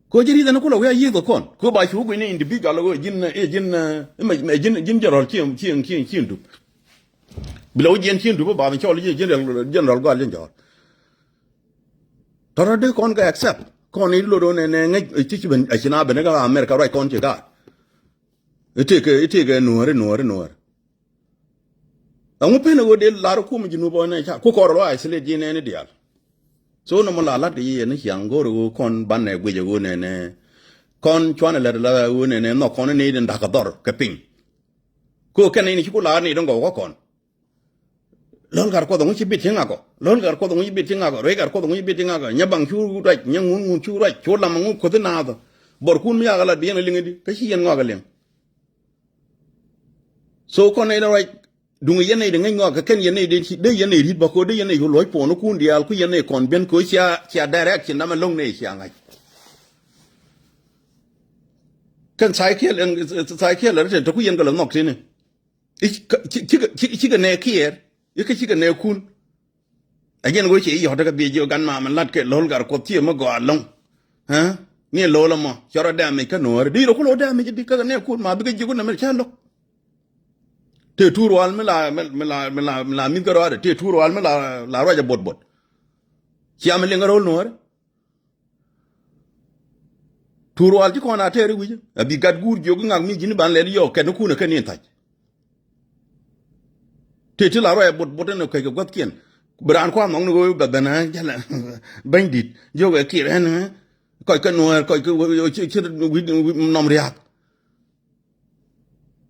Ko ji̱ ri̱th ɛn kulɛ wi̱i̱ a yiëth kɛ kɔn ko ba cu gui̱n ni individual ɣöö ji̱n ɛ ji̱n ɛ ji̱n ji̱n jɛn rɔl cieŋ cieŋ cieŋ cieŋ dup. Bi lɛ wä jiɛn cieŋ dup ba mi cɔl ji̱n ji̱n rɔl jɛn rɔl gɔal ji̱n jɔɔr. Tɔrɔ dee kɔn kɛ accept kɔn i̱ lot ɣöö nɛ nɛ ŋäc ci ci ben a ci na ben kä America ruac kɔn ci gaat. I̱ tëëkɛ i̱ tëëkɛ nuääri nuääri nuääri. Ɛŋu pen ɛ ɣöö dee lar kum Junub ɔ nɛ ca ku kɔr lɔ isolate ji̱ nɛɛni diaal. So nɔmɔ la lat kɛ yiëë ni ciaŋ go̱o̱r ɛ ɣöö kɔn banɛ guic ɛ ɣöö nɛnɛ. Kɔn cuanɛ lät la ɣöö nɛnɛ nhɔk kɔn ni nɛy din da̱k kɛ dhɔr kɛ piny. Kɛ ɣöö kɛn nɛy ni ci ku laar nɛy din gɔw kä kɔn. Lo̱l Gatkuɔth ɛŋu ci bit ci ŋakɔ. Lo̱l Gatkuɔth ɛŋu ci bit ci ŋakɔ. Ruec Gatkuɔth ɛŋu ci bit ci ŋakɔ. Nyɛ baŋ cu ruac nyɛ ŋun ŋun cu ruac cu lam ɛŋu kuothi naath. Bɔr kun mi yakɛ lat bi yɛn ɛ liŋ di kä ci yɛn ŋɔak ɛ liŋ. So kɔn nɛy dee ruac duŋ yɛn nɛy dee ŋäc ŋɔak kɛ kɛn yɛn nɛy dee dee yɛn nɛy ri̱t bä ko dee yɛn nɛy ku luɔ̱c puɔ̱n kun diaal ku yɛn nɛy kɔn ben ko cia cia direction namɛ lo̱ŋ nɛy cia ŋa̱c. Kɛn tha̱a̱c kiɛl ɛn tha̱a̱c kiɛl ɛn te ku yɛn kɛ lɛ nhɔk tini. I̱ ci- ci- ci- ci- Cikɛ nɛɛkiɛɛr i̱ kä cikɛ nɛɛkun. Ɛ jɛn ɣöö ciɛ i̱ yɔ̱t kä biɛ jiök gan mamɛ la̱t kɛ Lo̱l Gatkuɔth ciɛ mi gɔaa lo̱ŋ. Ɛ ni Lo̱l ɛmɔ cɔrɔ dɛmic kä nuɔɔri di rɔ ku lo̱ dɛmic di kä nɛɛkun ma bikɛ jiök nɛmɛ cä lo̱k. Tëë tuur wal mi la mi la mi la mi la mi̱th kä rɔɔdɛ tëë tuur wal mi la la ruac ɛ bot bot. Cia mi liŋ kä ro̱l nuɔɔri. Tuur wal ci kɔn a tɛɛr i̱ wi̱cä a bi gat guur jiök i̱ ŋak mi ji̱n i̱ ban lɛl yɔɔk kɛn i̱ kun ɛ kɛn in thac. Tëë ti la ruac ɛ bot bot ɛn ɛ kɛc kɛ gua̱thkiɛn. Bi raan kua̱n nhɔk ni ɣöö bɛ ben ɛ jälɛ bɛ̈nydit jiök ɛ kiɛr ɛn ɛ kɔc kɛ nuɛɛr kɔc kɛ wi̱c nɔm ria̱a̱k.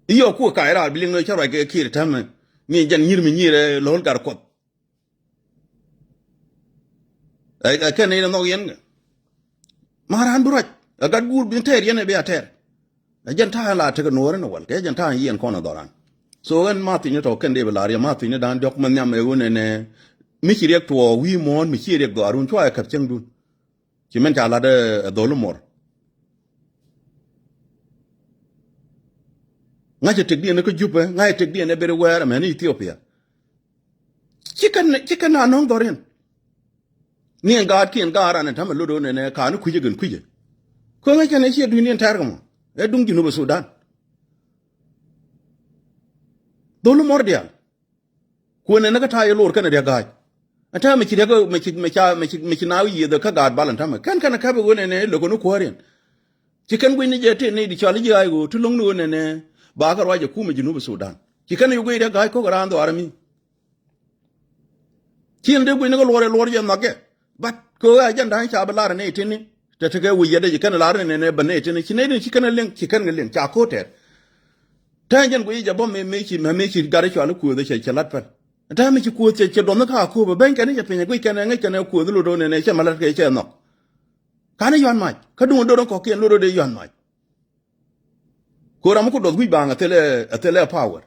I̱ yɔɔk kuɛ kac raar bi liŋ ni cä ruac kɛ kiɛr täämɛ mi jɛn nyi̱r mi nyi̱r ɛ Lo̱l Gatkuɔth. Ɛ kɛn ni nhɔk yɛn kɛ ma raan bi ruac ɛ gat guur bi tɛɛr yɛn ɛ bi a tɛɛr. Ɛ jɛn ta̱a̱ la tekɛ nuɔɔri ni wal kɛ jɛn ta̱a̱ yiɛn kɔn ɛ dhɔran. So ɣän ma thi̱n ni tɔ̱ kɛn dee bi la̱r yɛ ma thi̱n ni da̱a̱n diɔ̱k mɛ nhiam ɛ ɣöö nɛnɛ mi ci riɛk tuɔɔk wi̱i̱ muɔ̱ɔ̱n mi ci riɛk dhɔaarun cua ɛ käp cieŋdun. Ci mɛn ca la̱t ɛ dhol muɔr. Ŋa̱cä tëkdiɛn kä Jupɛ ŋa̱cä tëkdiɛn ɛ beri wɛɛr ɛmɛn Ethiopia. Cikɛ cikɛ na nɔŋ dhɔriɛn. Ni ɛn gaatkiɛn gaat ran ɛn ta̱mɛ lot ɣöö nɛnɛ ka̱n kui̱cä gɛn kui̱cä. Kueŋä cɛn ɛ ciɛ dui̱niɛn tɛ̈r kɛ mɔ ɛ duŋ Junub Sudan. Dhol muɔr diaal. Kuënɛ ni kä ta̱a̱ yɛ lor kɛnɛ riɛk ga̱a̱c. Ɛn täämɛ ci riɛk mi ci mi ca mi ci mi ci naaw yiëëth kä gaat bal ɛn täämɛ kɛn kɛn ɛ käp ɛ ɣöö nɛnɛ lo̱k ɛ ni kuäär yɛn. Ci kɛn guic ni jɛ tëë ni di cɔal ji̱ ɣaac ɣöö ti lo̱ŋni ɣöö nɛnɛ ba kɛ ruac ɛ kumɛ Junub Sudan. Ci kɛn ɛ guic riɛk ga̱a̱c ko̱k ɛ raan dhɔaar ɛmi. Ci ɛn dee guic ni kä luɔr ɛ luɔr jɛ nhɔk jɛ. But kɛ ɣöö agenda ca bi lar ɛ nɛy tini. Te tekɛ wi̱c yɛt ɛ ci kɛn ɛ lar ɛ nɛnɛ bä nɛy tini ci nɛy tini ci kɛn ɛ liŋ ci kɛn kɛ liŋ ca ko̱o̱t tɛɛr. Tɛn jɛn guic jɛ bä mëë mëë ci mëë mëë ci gat ɛ cɔal i̱ kuëëth ɛ cɛ cɛ lat pɛl. Tɛn mëë ci kuëëth cɛ cɛ duɔth ni kä Akobo beny kɛn i̱ cɛ piny ɛ guic kɛn ɛ ŋäc kɛn ɛ kuëëth lot ɣöö nɛnɛ cɛ mɛ lat kɛ cɛ nhɔk. Kan i̱ yuan mac kä duŋ do̱r in kɔ̱kiɛn lot ɣöö dee yuan mac. Kɛ ɣöö ram mi ku duɔth guic baaŋ ɛ thilɛ ɛ thilɛ power.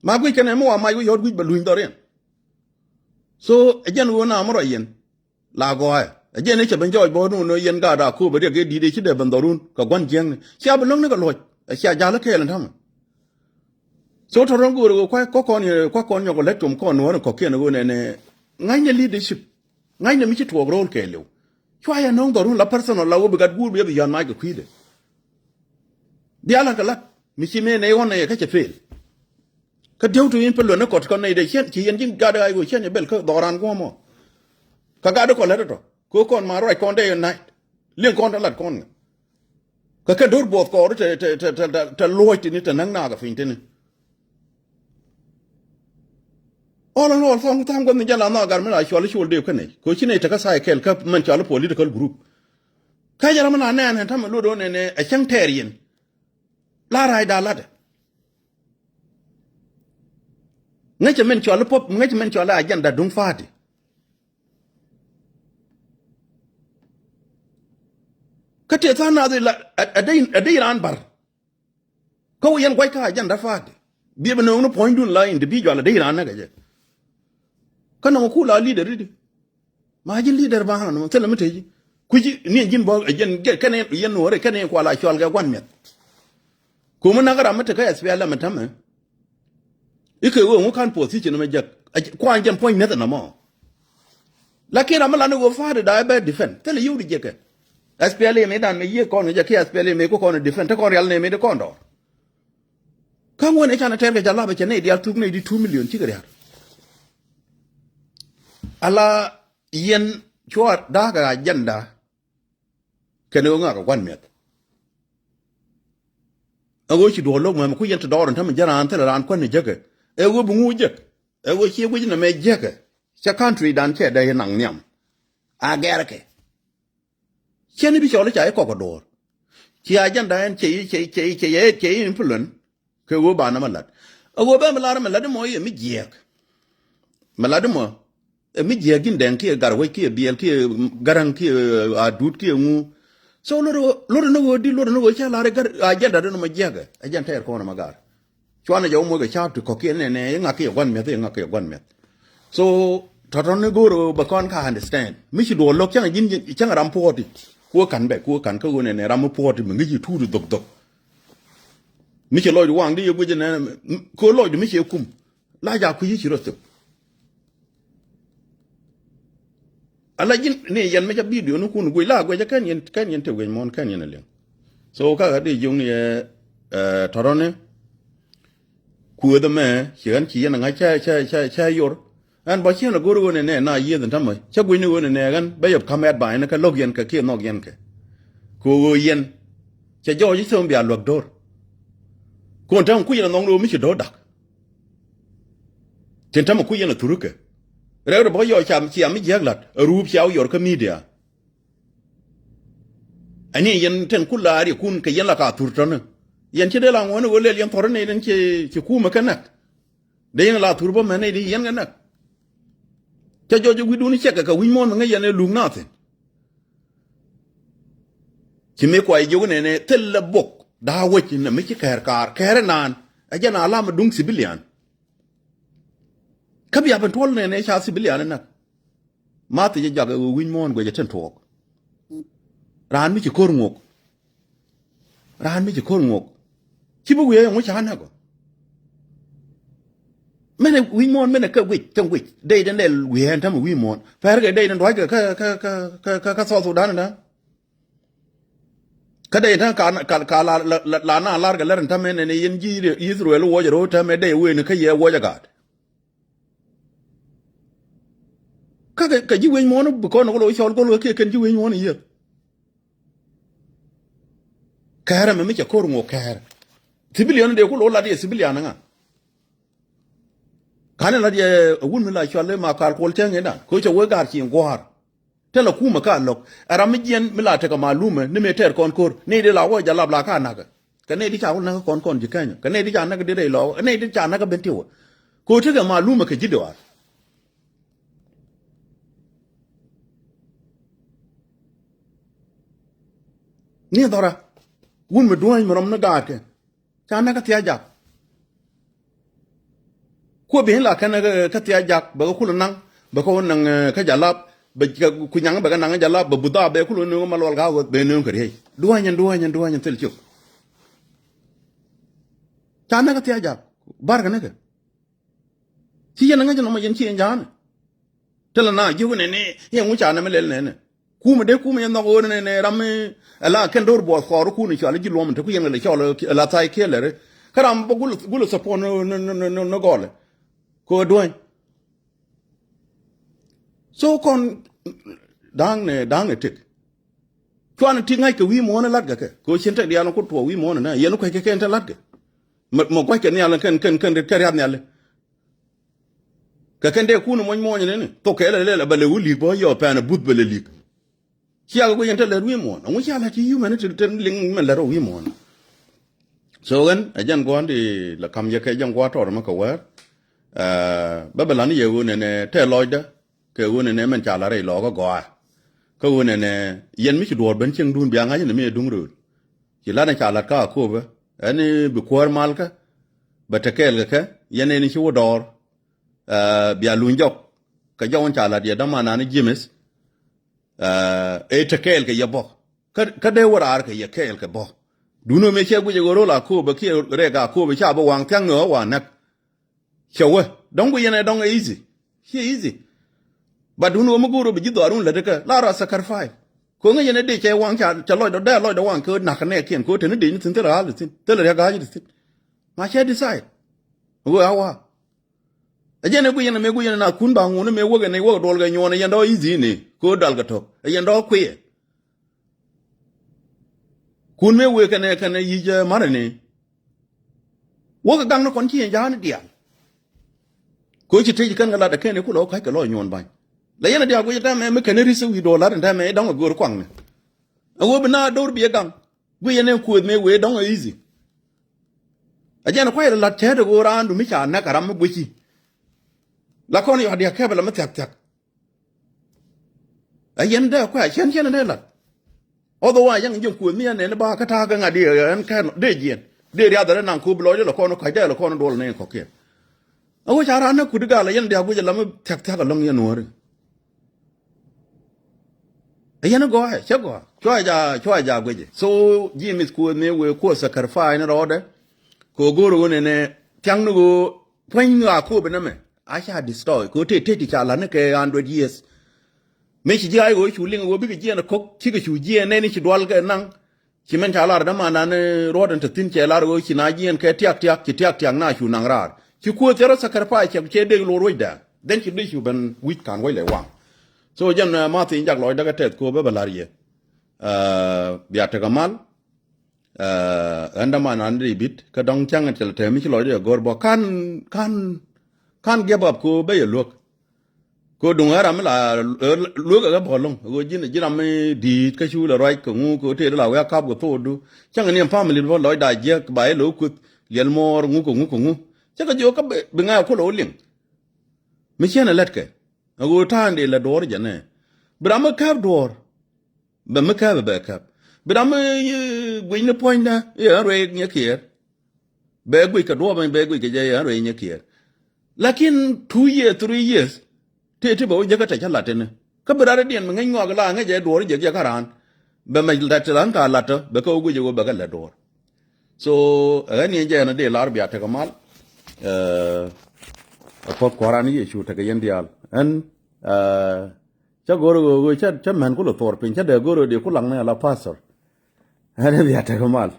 Ma guic kɛn ɛ mi wa mac wä yɔ̱t guic bɛ luny dhɔriɛn. So ɛ jɛn ɣöö na mi rɔ yɛn. La gɔɔyɛ ɛ jɛn i̱ cɛ ben jɔɔc bä wä nuun ɣöö yɛn gaat Akobo riɛk ëë di̱t ëë ci dee ben dhɔrun kɛ gua̱n jiäkni cia bi lo̱ŋni kɛ luɔ̱c ɛ cia ja̱l i̱ kɛɛl in ta̱mɛ. So tɔ̱tɔ̱ go̱o̱rɛ ɣöö kua̱ kɔn kua̱ kɔn nyɔk lɛ tom kɔn nuɔ̱ɔ̱r in kɔ̱kiɛn ɣöö nɛnɛ ŋa̱cnɛ leadership. Ŋa̱cnɛ mi ci tuɔɔk ro̱o̱l kɛɛliw. Cua yɛ nɔ̱ŋ dhɔrun la personal la wä bi gat guur bi yɛ bi yɔ̱a̱n mac kɛ kui̱dɛ. Bia lat kɛ lat mi ci mëë nɛy ɣɔn nɛy kä cɛ fail. Kä diɛw ti in pä luɛn ni kɔt kɔn nɛy dee ciɛn ci yɛn ji̱ gat ɣaac ɣöö ciɛn yɛ bɛl kä dhɔk raan guɔ̱ɔ̱m ɔ. Kä gat kɔn lät tɔ̱tɔ̱ kɛ kɔn ma ruac kɔn dee yɛ na̱c. Liŋ kɔn te lat kɔn ŋä. Kä kɛn do̱r buɔth kɔɔr te te te te te luɔc tini te näk naak ɛ piny tini. All in all, tha̱a̱ŋ tha̱a̱ŋ gua̱th ni jɛn la nhɔk agar mi la cɔal i̱ col dee kä nɛy kɛ ɣöö ci nɛy tekä cycle kä mɛn cɔal i̱ political group. Kä jɛ ram mi la nɛɛn ɛn ta̱mɛ luɔt ɣöö nɛnɛ ɛ cäŋ tɛɛr yɛn. La ra̱a̱cda latdɛ. Ŋäcɛ mɛn cɔal i̱ pop ŋäcɛ mɛn cɔal i̱ agenda duŋ party. Kä tëë tha̱a̱ŋ naath ila ɛ dee ɛ dee raan bar. Kä wä yɛn gua̱c kä agenda party. Biɛ bi nööŋni puɔ̱nydun la individual ɛ dee raan näk ɛ jɛ. Kä nɔŋ ku la leader i̱di. Ma ji̱n leader ba ɣän nɔmɔ thilɛ mi te ji̱ kui̱ci ni ji̱n bä ji̱n kɛn yɛn nuɔɔri kɛn yɛn kual a cɔal kɛ gua̱n miɛth. Kumä nak ram mi te kä SPLM tämɛ. Ikɛ ɣöö ŋu ka̱n position mɛ jek kuan jɛn puɔ̱ny miɛth nɔmɔ. Lakin ram mi lan i̱ ɣöö fa̱a̱ri da̱a̱ bɛ defend thilɛ yio̱w di jekɛ. SPLM i̱ dan mɛ yiëë kɔn kɛ jɛ ki SPLM i̱ ku kɔn defend te kɔn rial nɛmɛ di kɔn dɔɔr. Kä ŋuɔ̱n ɛ canɛ tɛr kɛ ca lapɛ cɛ nɛy diaal thuk nɛy di two million cikɛ ria̱r. Ala yɛn cua da̱a̱kɛ agenda. Kɛn ɣöö ŋakɛ gua̱n miɛth. Ɛ ɣöö ci duɔ̱ɔ̱r lo̱k mɛmɛ ku yɛn ti dɔɔr in tämɛ jɛ raan thilɛ raan kuäär ni jäkɛ. Ɛ ɣöö bi ŋu jek. Ɛ ɣöö ci wi̱c nɛmɛ jäkɛ. Cɛ country dan cɛ dee naŋ nhiam. A gɛrkɛ. Ciɛn i̱ bi cɔl i̱ ca i̱ kɔk ɛ duɔ̱ɔ̱r. Ci agenda ɛn cɛ i̱ cɛ i̱ cɛ i̱ cɛ i̱ cɛ i̱ influence. Kɛ ɣöö ba nɔmɔ la̱t. Ɛ ɣöö bɛ mi lar mi la̱t imɔ i̱ mi jiɛɛk. Mi la̱t imɔ. Ɛ mi jiɛɛk ji̱n dɛŋ kiɛ gar wec kiɛ biɛl kiɛ garaŋ kiɛ adut kiɛ ŋu. So lot lot ni ɣöö di lot ni ɣöö ca lar i̱ gar agenda dɔ̱ nɔmɔ jiɛɛk ɛ agenda tɛɛr kɔn nɔmɔ gar. Cuanɛ jɛ wä moc kɛ ca̱a̱p ti kɔ̱kiɛn nɛnɛ i̱ ŋa̱k kiɛ gua̱n miɛth i̱ ŋa̱k kiɛ gua̱n miɛth. So tɔ̱tɔ̱ ni go̱o̱r ɣöö bɛ kɔn ka understand mi ci duɔl lo̱k cäŋ ji̱n cäŋ ram puɔ̱ɔ̱ti. Kuä ka̱n bɛ kuä ka̱n kä ɣöö nɛnɛ ram mi puɔ̱ɔ̱ti mi ŋi̱ci tuut dhok dhok. Mi ci lɔcdu waŋdi yɛ guic nɛnɛ ko lɔcdu mi ci kum. La ja kui̱ ci rɔ thok. Ala ji̱n ni yɛn mi ca video ni kun guic la guic kɛn yɛn kɛn yɛn te guic muɔ̱n kɛn yɛn a liŋ. So ka ka di jiŋ ni yɛ tɔrɔni. Kuäth ɛmɛ ci ɣän ci yɛn a ŋa̱c ca ca ca ca yor. Ɛn bä ciɛn a go̱r ɣöö nɛ nɛ na yieth in tämɛ cä guic ni ɣöö nɛ nɛ ɣän bä yɔp ka̱m ɛt ba yɛn kä lo̱k yɛn kɛ kiɛ nhɔk yɛn kɛ. Kɛ ɣöö yɛn cɛ jɔɔc i̱ thöm bia luäk do̱r. Kuɔn täŋ kui̱c yɛn a nhɔk ni ɣöö mi ci do̱r dak. Tin tämɛ kui̱ yɛn a thurikɛ. Rɛw rɛ bä yɔɔc cam ciam mi jiäk la̱t a ruup cia wä yɔr kä media. Ani yɛn tin ku laar yɛ kun kɛ yɛn la ka thur tɔ̱ni. Yɛn ci dee la ŋuɔ̱ni ɣöö lɛl yɛn thɔr ni den ci ci kumɛ kɛ näk. Dee yɛn la thur bä mɛn ni di yɛn kɛ näk. Cɛ jɔc wi̱dun cɛkɛ kɛ wi̱c muɔ̱ɔ̱n mi ŋäc yɛn ɛ luŋ na thi̱n. Ci mëë kuay jiök nɛnɛ thil lɛ bok da̱a̱ wec nɛ mi ci kɛɛr kaar kɛɛr naan. Ɛ jɛn a lam duŋ civilian. Kä bia ben tuɔl nɛnɛ ca civilian näk. Ma thiec jɛ jak ɛ wi̱c muɔ̱ɔ̱n guecɛ tin tuɔɔk. Raan mi ci ko̱r ŋuɔk. Raan mi ci ko̱r ŋuɔk. Ci bi wiee ɛŋu ca näk ɔ. Mɛnɛ wi̱c muɔ̱ɔ̱n mɛnɛ kä guic kä guic dey den lɛl wiee ɛn tämɛ wi̱c muɔ̱ɔ̱n pɛr kɛ dey den dua̱ckɛ kä kä kä kä kä South Sudan dan. Kä dey den ka ka ka la la la na lar kɛ lɛr ɛn tämɛ nɛn yɛn ji̱ Israel wuɔcɛ ro̱o̱ tämɛ dey wen kä yɛ wuɔcɛ gaat. Kä kɛ ji̱ wec muɔ̱ɔ̱n bi kɔn ku lo̱ cɔl go̱l kä kiɛ kɛn ji̱ wec muɔ̱ɔ̱n i̱ yieth. Kɛɛrɛ mɛ mi cɛ ko̱r ŋuɔk kɛɛrɛ. Civilian dee ku lo̱ lat yɛ civilian ŋa. Ka̱n in lat yɛ wun mi la cɔal i̱ ma kal kuɔl cäŋ indan ko̱ cɛ wee ga̱r ci in gua̱a̱r. Te la kumä ka lo̱k ɛ ram mi jiɛn mi la tekɛ malumä ni mëë tɛɛr kɔn ko̱r ni di la wä jalap la ka nakä. Kɛ nɛy ti ca wä näk kɔn kɔn ji̱ Kenya kɛ nɛy ti ca näk di rɛy lɔɔk kɛ nɛy ti ca näk ben tiwä. Kɛ ɣöö tekɛ malumä kɛ ji̱ dɔaar. Ni dhɔra wun mi duäny mi rɔm ni gaatkɛ ca näk kä thia̱a̱c jak. Kuɔ bi la kɛn kä thia̱a̱c jak bɛ kɛ kulɛ naŋ bɛ kɛ wä naŋ kä jalap bɛ ku nyaŋ bɛ kɛ naŋ kä jalap bɛ budhaa bɛ kulɛ nööŋ ma luɔl ka ɣöth bɛ nööŋ kɛ riey duäny ɛn duäny ɛn duäny ɛn thil cok. Ca näk kä thia̱a̱c jak bar kɛ näkɛ. Ci yɛn ŋäc nɔmɔ yɛn ci yɛn ja̱a̱nɛ. Te la na ji̱ wä nɛnɛ yɛn ŋu ca nɛmɛ lɛl nɛnɛ. Kumɛ dee kumɛ yɛn nhɔk ɣöö nɛnɛ ram mi ɛ la kɛn do̱r buɔth kɔɔr kun cɔal ji̱ luɔm te ku yɛn lɛ cɔl ɛ la thai kiɛ lɛri. Kä ram bä gulɛ gulɛ support ni gɔlɛ. Kɛ ɣöö duäny. So kɔn da̱a̱ŋ nɛ da̱a̱ŋ nɛ tëk. Cuanɛ ti ŋa̱c kɛ wi̱i̱ muɔ̱ɔ̱n lat kɛ kɛ kɛ ɣöö cin tɛk diaal ni ku tuɔɔk wi̱i̱ muɔ̱ɔ̱n nɛ yɛn kuec kɛ kɛn te lat kɛ. Mɛ mɛ gua̱c kɛ nhial kɛn kɛn kɛn kɛ riath nhiali. Kɛ kɛn dee kun muɔ̱ny muɔ̱ny nɛni thok kɛ lɛ lɛ lɛ bɛ lɛ wä li̱k bä yɔ pɛn ɛ buth bɛ lɛ li̱k. Ciakɛ guic ɛn te lät wi̱i̱ muɔ̱ɔ̱n ɛŋu cia lät ci yumɛn te te liŋ mɛn lät rɔ wi̱i̱ muɔ̱ɔ̱n. So ɣän ɛ jɛn guɔ̱ɔ̱n di lɛ ka̱m yɛ kɛ jɛn gua̱a̱r tɔɔr mɛ kɛ wäär. Bä bɛ lan yɛ ɣöö nɛnɛ tɛ lɔcdä kɛ ɣöö nɛnɛ mɛn ca la rɛy lɔɔk kä gɔaa. Kä ɣöö nɛnɛ yɛn mi ci duɔ̱ɔ̱r ben cieŋdun bia ŋa̱c ni mi ɛ duŋ rööl. Ci lat ni ca lat kä Akobo ɛn bi kuäär malkä bɛ te kɛɛl kɛ kɛ yɛn ɛn ci wä dɔɔr. Bia luny jɔk kɛ jɔk in ca lat yɛ däman nani James. Ɛ te kɛɛl kɛ yɛ bä kä dee wä raar kɛ yɛ kɛɛl kɛ bä. Duundɛ mëë cɛ guic ɛ ɣöö ro̱l Akobo kiɛ rɛɛk Akobo ca bi waŋ thia̱ŋ ni ɣä waŋ näk. Cɛ wä dɔ̱ŋ guic yɛn ɛ dɔ̱ŋ ɛ easy. Ciɛ easy. But duundɛ ɣöö mi go̱o̱r ɣöö bi ji̱ dhɔaarun lätdä kɛ la rɔ sacrifice. Ko̱ŋä yɛn ɛ dee cɛ waŋ ca lɔcdɔ dee lɔcdɔ waŋ kɛ ɣöö na̱k kɛ nɛɛkiɛn kɛ ɣöö te ni dec ni thi̱n thilɛ ɣa̱l thi̱n thilɛ riäk ga̱a̱c ni thi̱n. Ma cɛ decide ɣöö a wa̱a̱. Ɛ jɛn ɛ guic yɛn ɛ mëë guic yɛn ɛ na kun ba ŋun ɛ mëë wäkɛ nɛy wäkɛ duɔl kɛ nyuɔɔn ɛ yɛn dɔ̱ easy ni kɛ ɣöö dal kɛ to̱k ɛ yɛn dɔ̱ kuiɛ. Kun mëë wëë kɛnɛ kɛnɛ yic ɛ marɛ ni. Wäkɛ gaŋ ni kɔn ci yɛn ja̱a̱n diaal. Kɛ ɣöö ci tëë ci kɛn kɛ lat ɛ kɛn i̱ kulɛ wä ka̱ckɛ lɔc nyuɔɔn ba̱ny. La yɛn ɛ diaal guic ɛ tɛmɛ mi kɛn i̱ ri̱th i̱ wi̱i̱ duɔl lat ɛ tɛmɛ i̱ dɔ̱ŋ ɛ göör kuaŋni. Ɛ ɣöö bi na do̱r bi ɛ gaŋ. Guic yɛn ɛ kuëth mëë wëë dɔ̱ŋ ɛ easy. Ɛ jɛn ɛ kua̱c ɛ lat cäät ɛ ɣöö raandu mi ca näk ɛ ram mi guici. La kɔn yɔ̱a̱ diaal kɛpɛ la mi thia̱k thia̱k. Ɛ yɛn dee kuɛ a cɛn cɛn dee lat. Otherwise yɛn ji̱ kuëth mi yɛn nɛn ba kä ta̱a̱ kä ŋa̱t dee ɛn kɛn dee jiɛn dee riath rɛ naŋ ko̱o̱p lɔc dee lɛ kɔn ka̱c dee lɛ kɔn duɔl nɛn kɔ̱kiɛn. A wec a raan ni kut gal a yɛn diaak guic a lam thia̱k thia̱k a lɔŋ yɛn nuɔ̱ɔ̱ri. A yɛn gɔɔyɛ cɛ gɔaa cua ja cua ja guic. So ji̱ mith kuëth mi wëë kuɔth sacrifice ni rɔɔdɛ. Kɛ go̱o̱r ɣöö nɛnɛ thia̱k ni ɣöö puɔ̱ny ni a ko̱o̱p inämɛ. A ca destroy kɛ ɣöö tëë tëë ti ca la̱t ni kɛ hundred years. Mëë ci ji̱ a i̱ ɣöö cu liŋ ɣöö bikɛ jiɛɛn ɛ ko̱k cikɛ cu jiɛɛn nɛn i̱ ci dual kɛ naŋ. Ci mɛn ca lar dämandan ruɔ̱t in te thi̱n cɛ lar ɣöö ci na jiɛɛn kɛ tiak tiak ci tiak tiak na cu naŋ raar. Ci kuäär thiɛr ɔ sacrifice cɛ cɛ dee luɔr wecda. Then ci dee cu ben wi̱c ka̱n wec lɛ waŋ. So jɛn ma thi̱n jak lɔcdä kɛ tɛth ko̱o̱p bä bä la̱r yɛ. Bia tekɛ mal. Ɣän däman an ri bit kä dɔ̱ŋ cäŋ cɛ lɛ tɛm mi ci lɔcdä yɛ go̱r bä ka̱n ka̱n ka̱n give up ko̱o̱p bä yɛ luäk. Ko duŋ ɣän ram mi la luek ɛ ɣä bä loŋ ɣöö ji̱n ji̱ ram mi di̱i̱t kä cu lɛ ruac kɛ ŋu kɛ ɣöö tëë di la wek a kap kɛ thokdu. Cäŋ ni ɛn family bä lɔcda jiäk ba i̱ lo̱k kueth liɛl muɔɔr ŋu kɛ ŋu kɛ ŋu. Cä kɛ jiök kä bi ŋa̱c ɛ kulɛ wä liŋ. Mi ciɛn ɛ lät kɛ ɛ ɣöö ta̱a̱ŋ dee lɛ duɔ̱ɔ̱r jɛ nɛ bi ram mi kääp duɔ̱ɔ̱r. Bɛ mi kääp ɛ bɛ kääp bi ram mi guic ni puɔ̱nydä i̱ ɣän ruëëk nyɛ kiɛɛr. Bɛ guic kɛ duɔ̱ɔ̱p bɛ guic kɛ jɛ ɣän ruëëk nyɛ kiɛɛr. Lakin two years three years ti ti bɛ wä jäkä tɛ cä lat tini kä bi rat idiɛn mi ŋäc ŋɔak la ŋäc ɛ duɔ̱ɔ̱r jɛ jɛ kä raan. Bɛ mɛc lat ti ran ka lat tɔ bɛ kä wä guic ɛ wä bɛ kɛ lät duɔ̱ɔ̱r. So ɛ ɣän yɛn jɛ ɛn a dee lar bia tekɛ mal. Ɛ puɔth kua̱ran Yecu tekɛ yɛn diaal ɛn. Cä go̱r ɣöö cä mɛn ku lɛ thor piny cä dee go̱r ɣöö dee ku laŋ ni ala pastor. Ɛn bia tekɛ mal.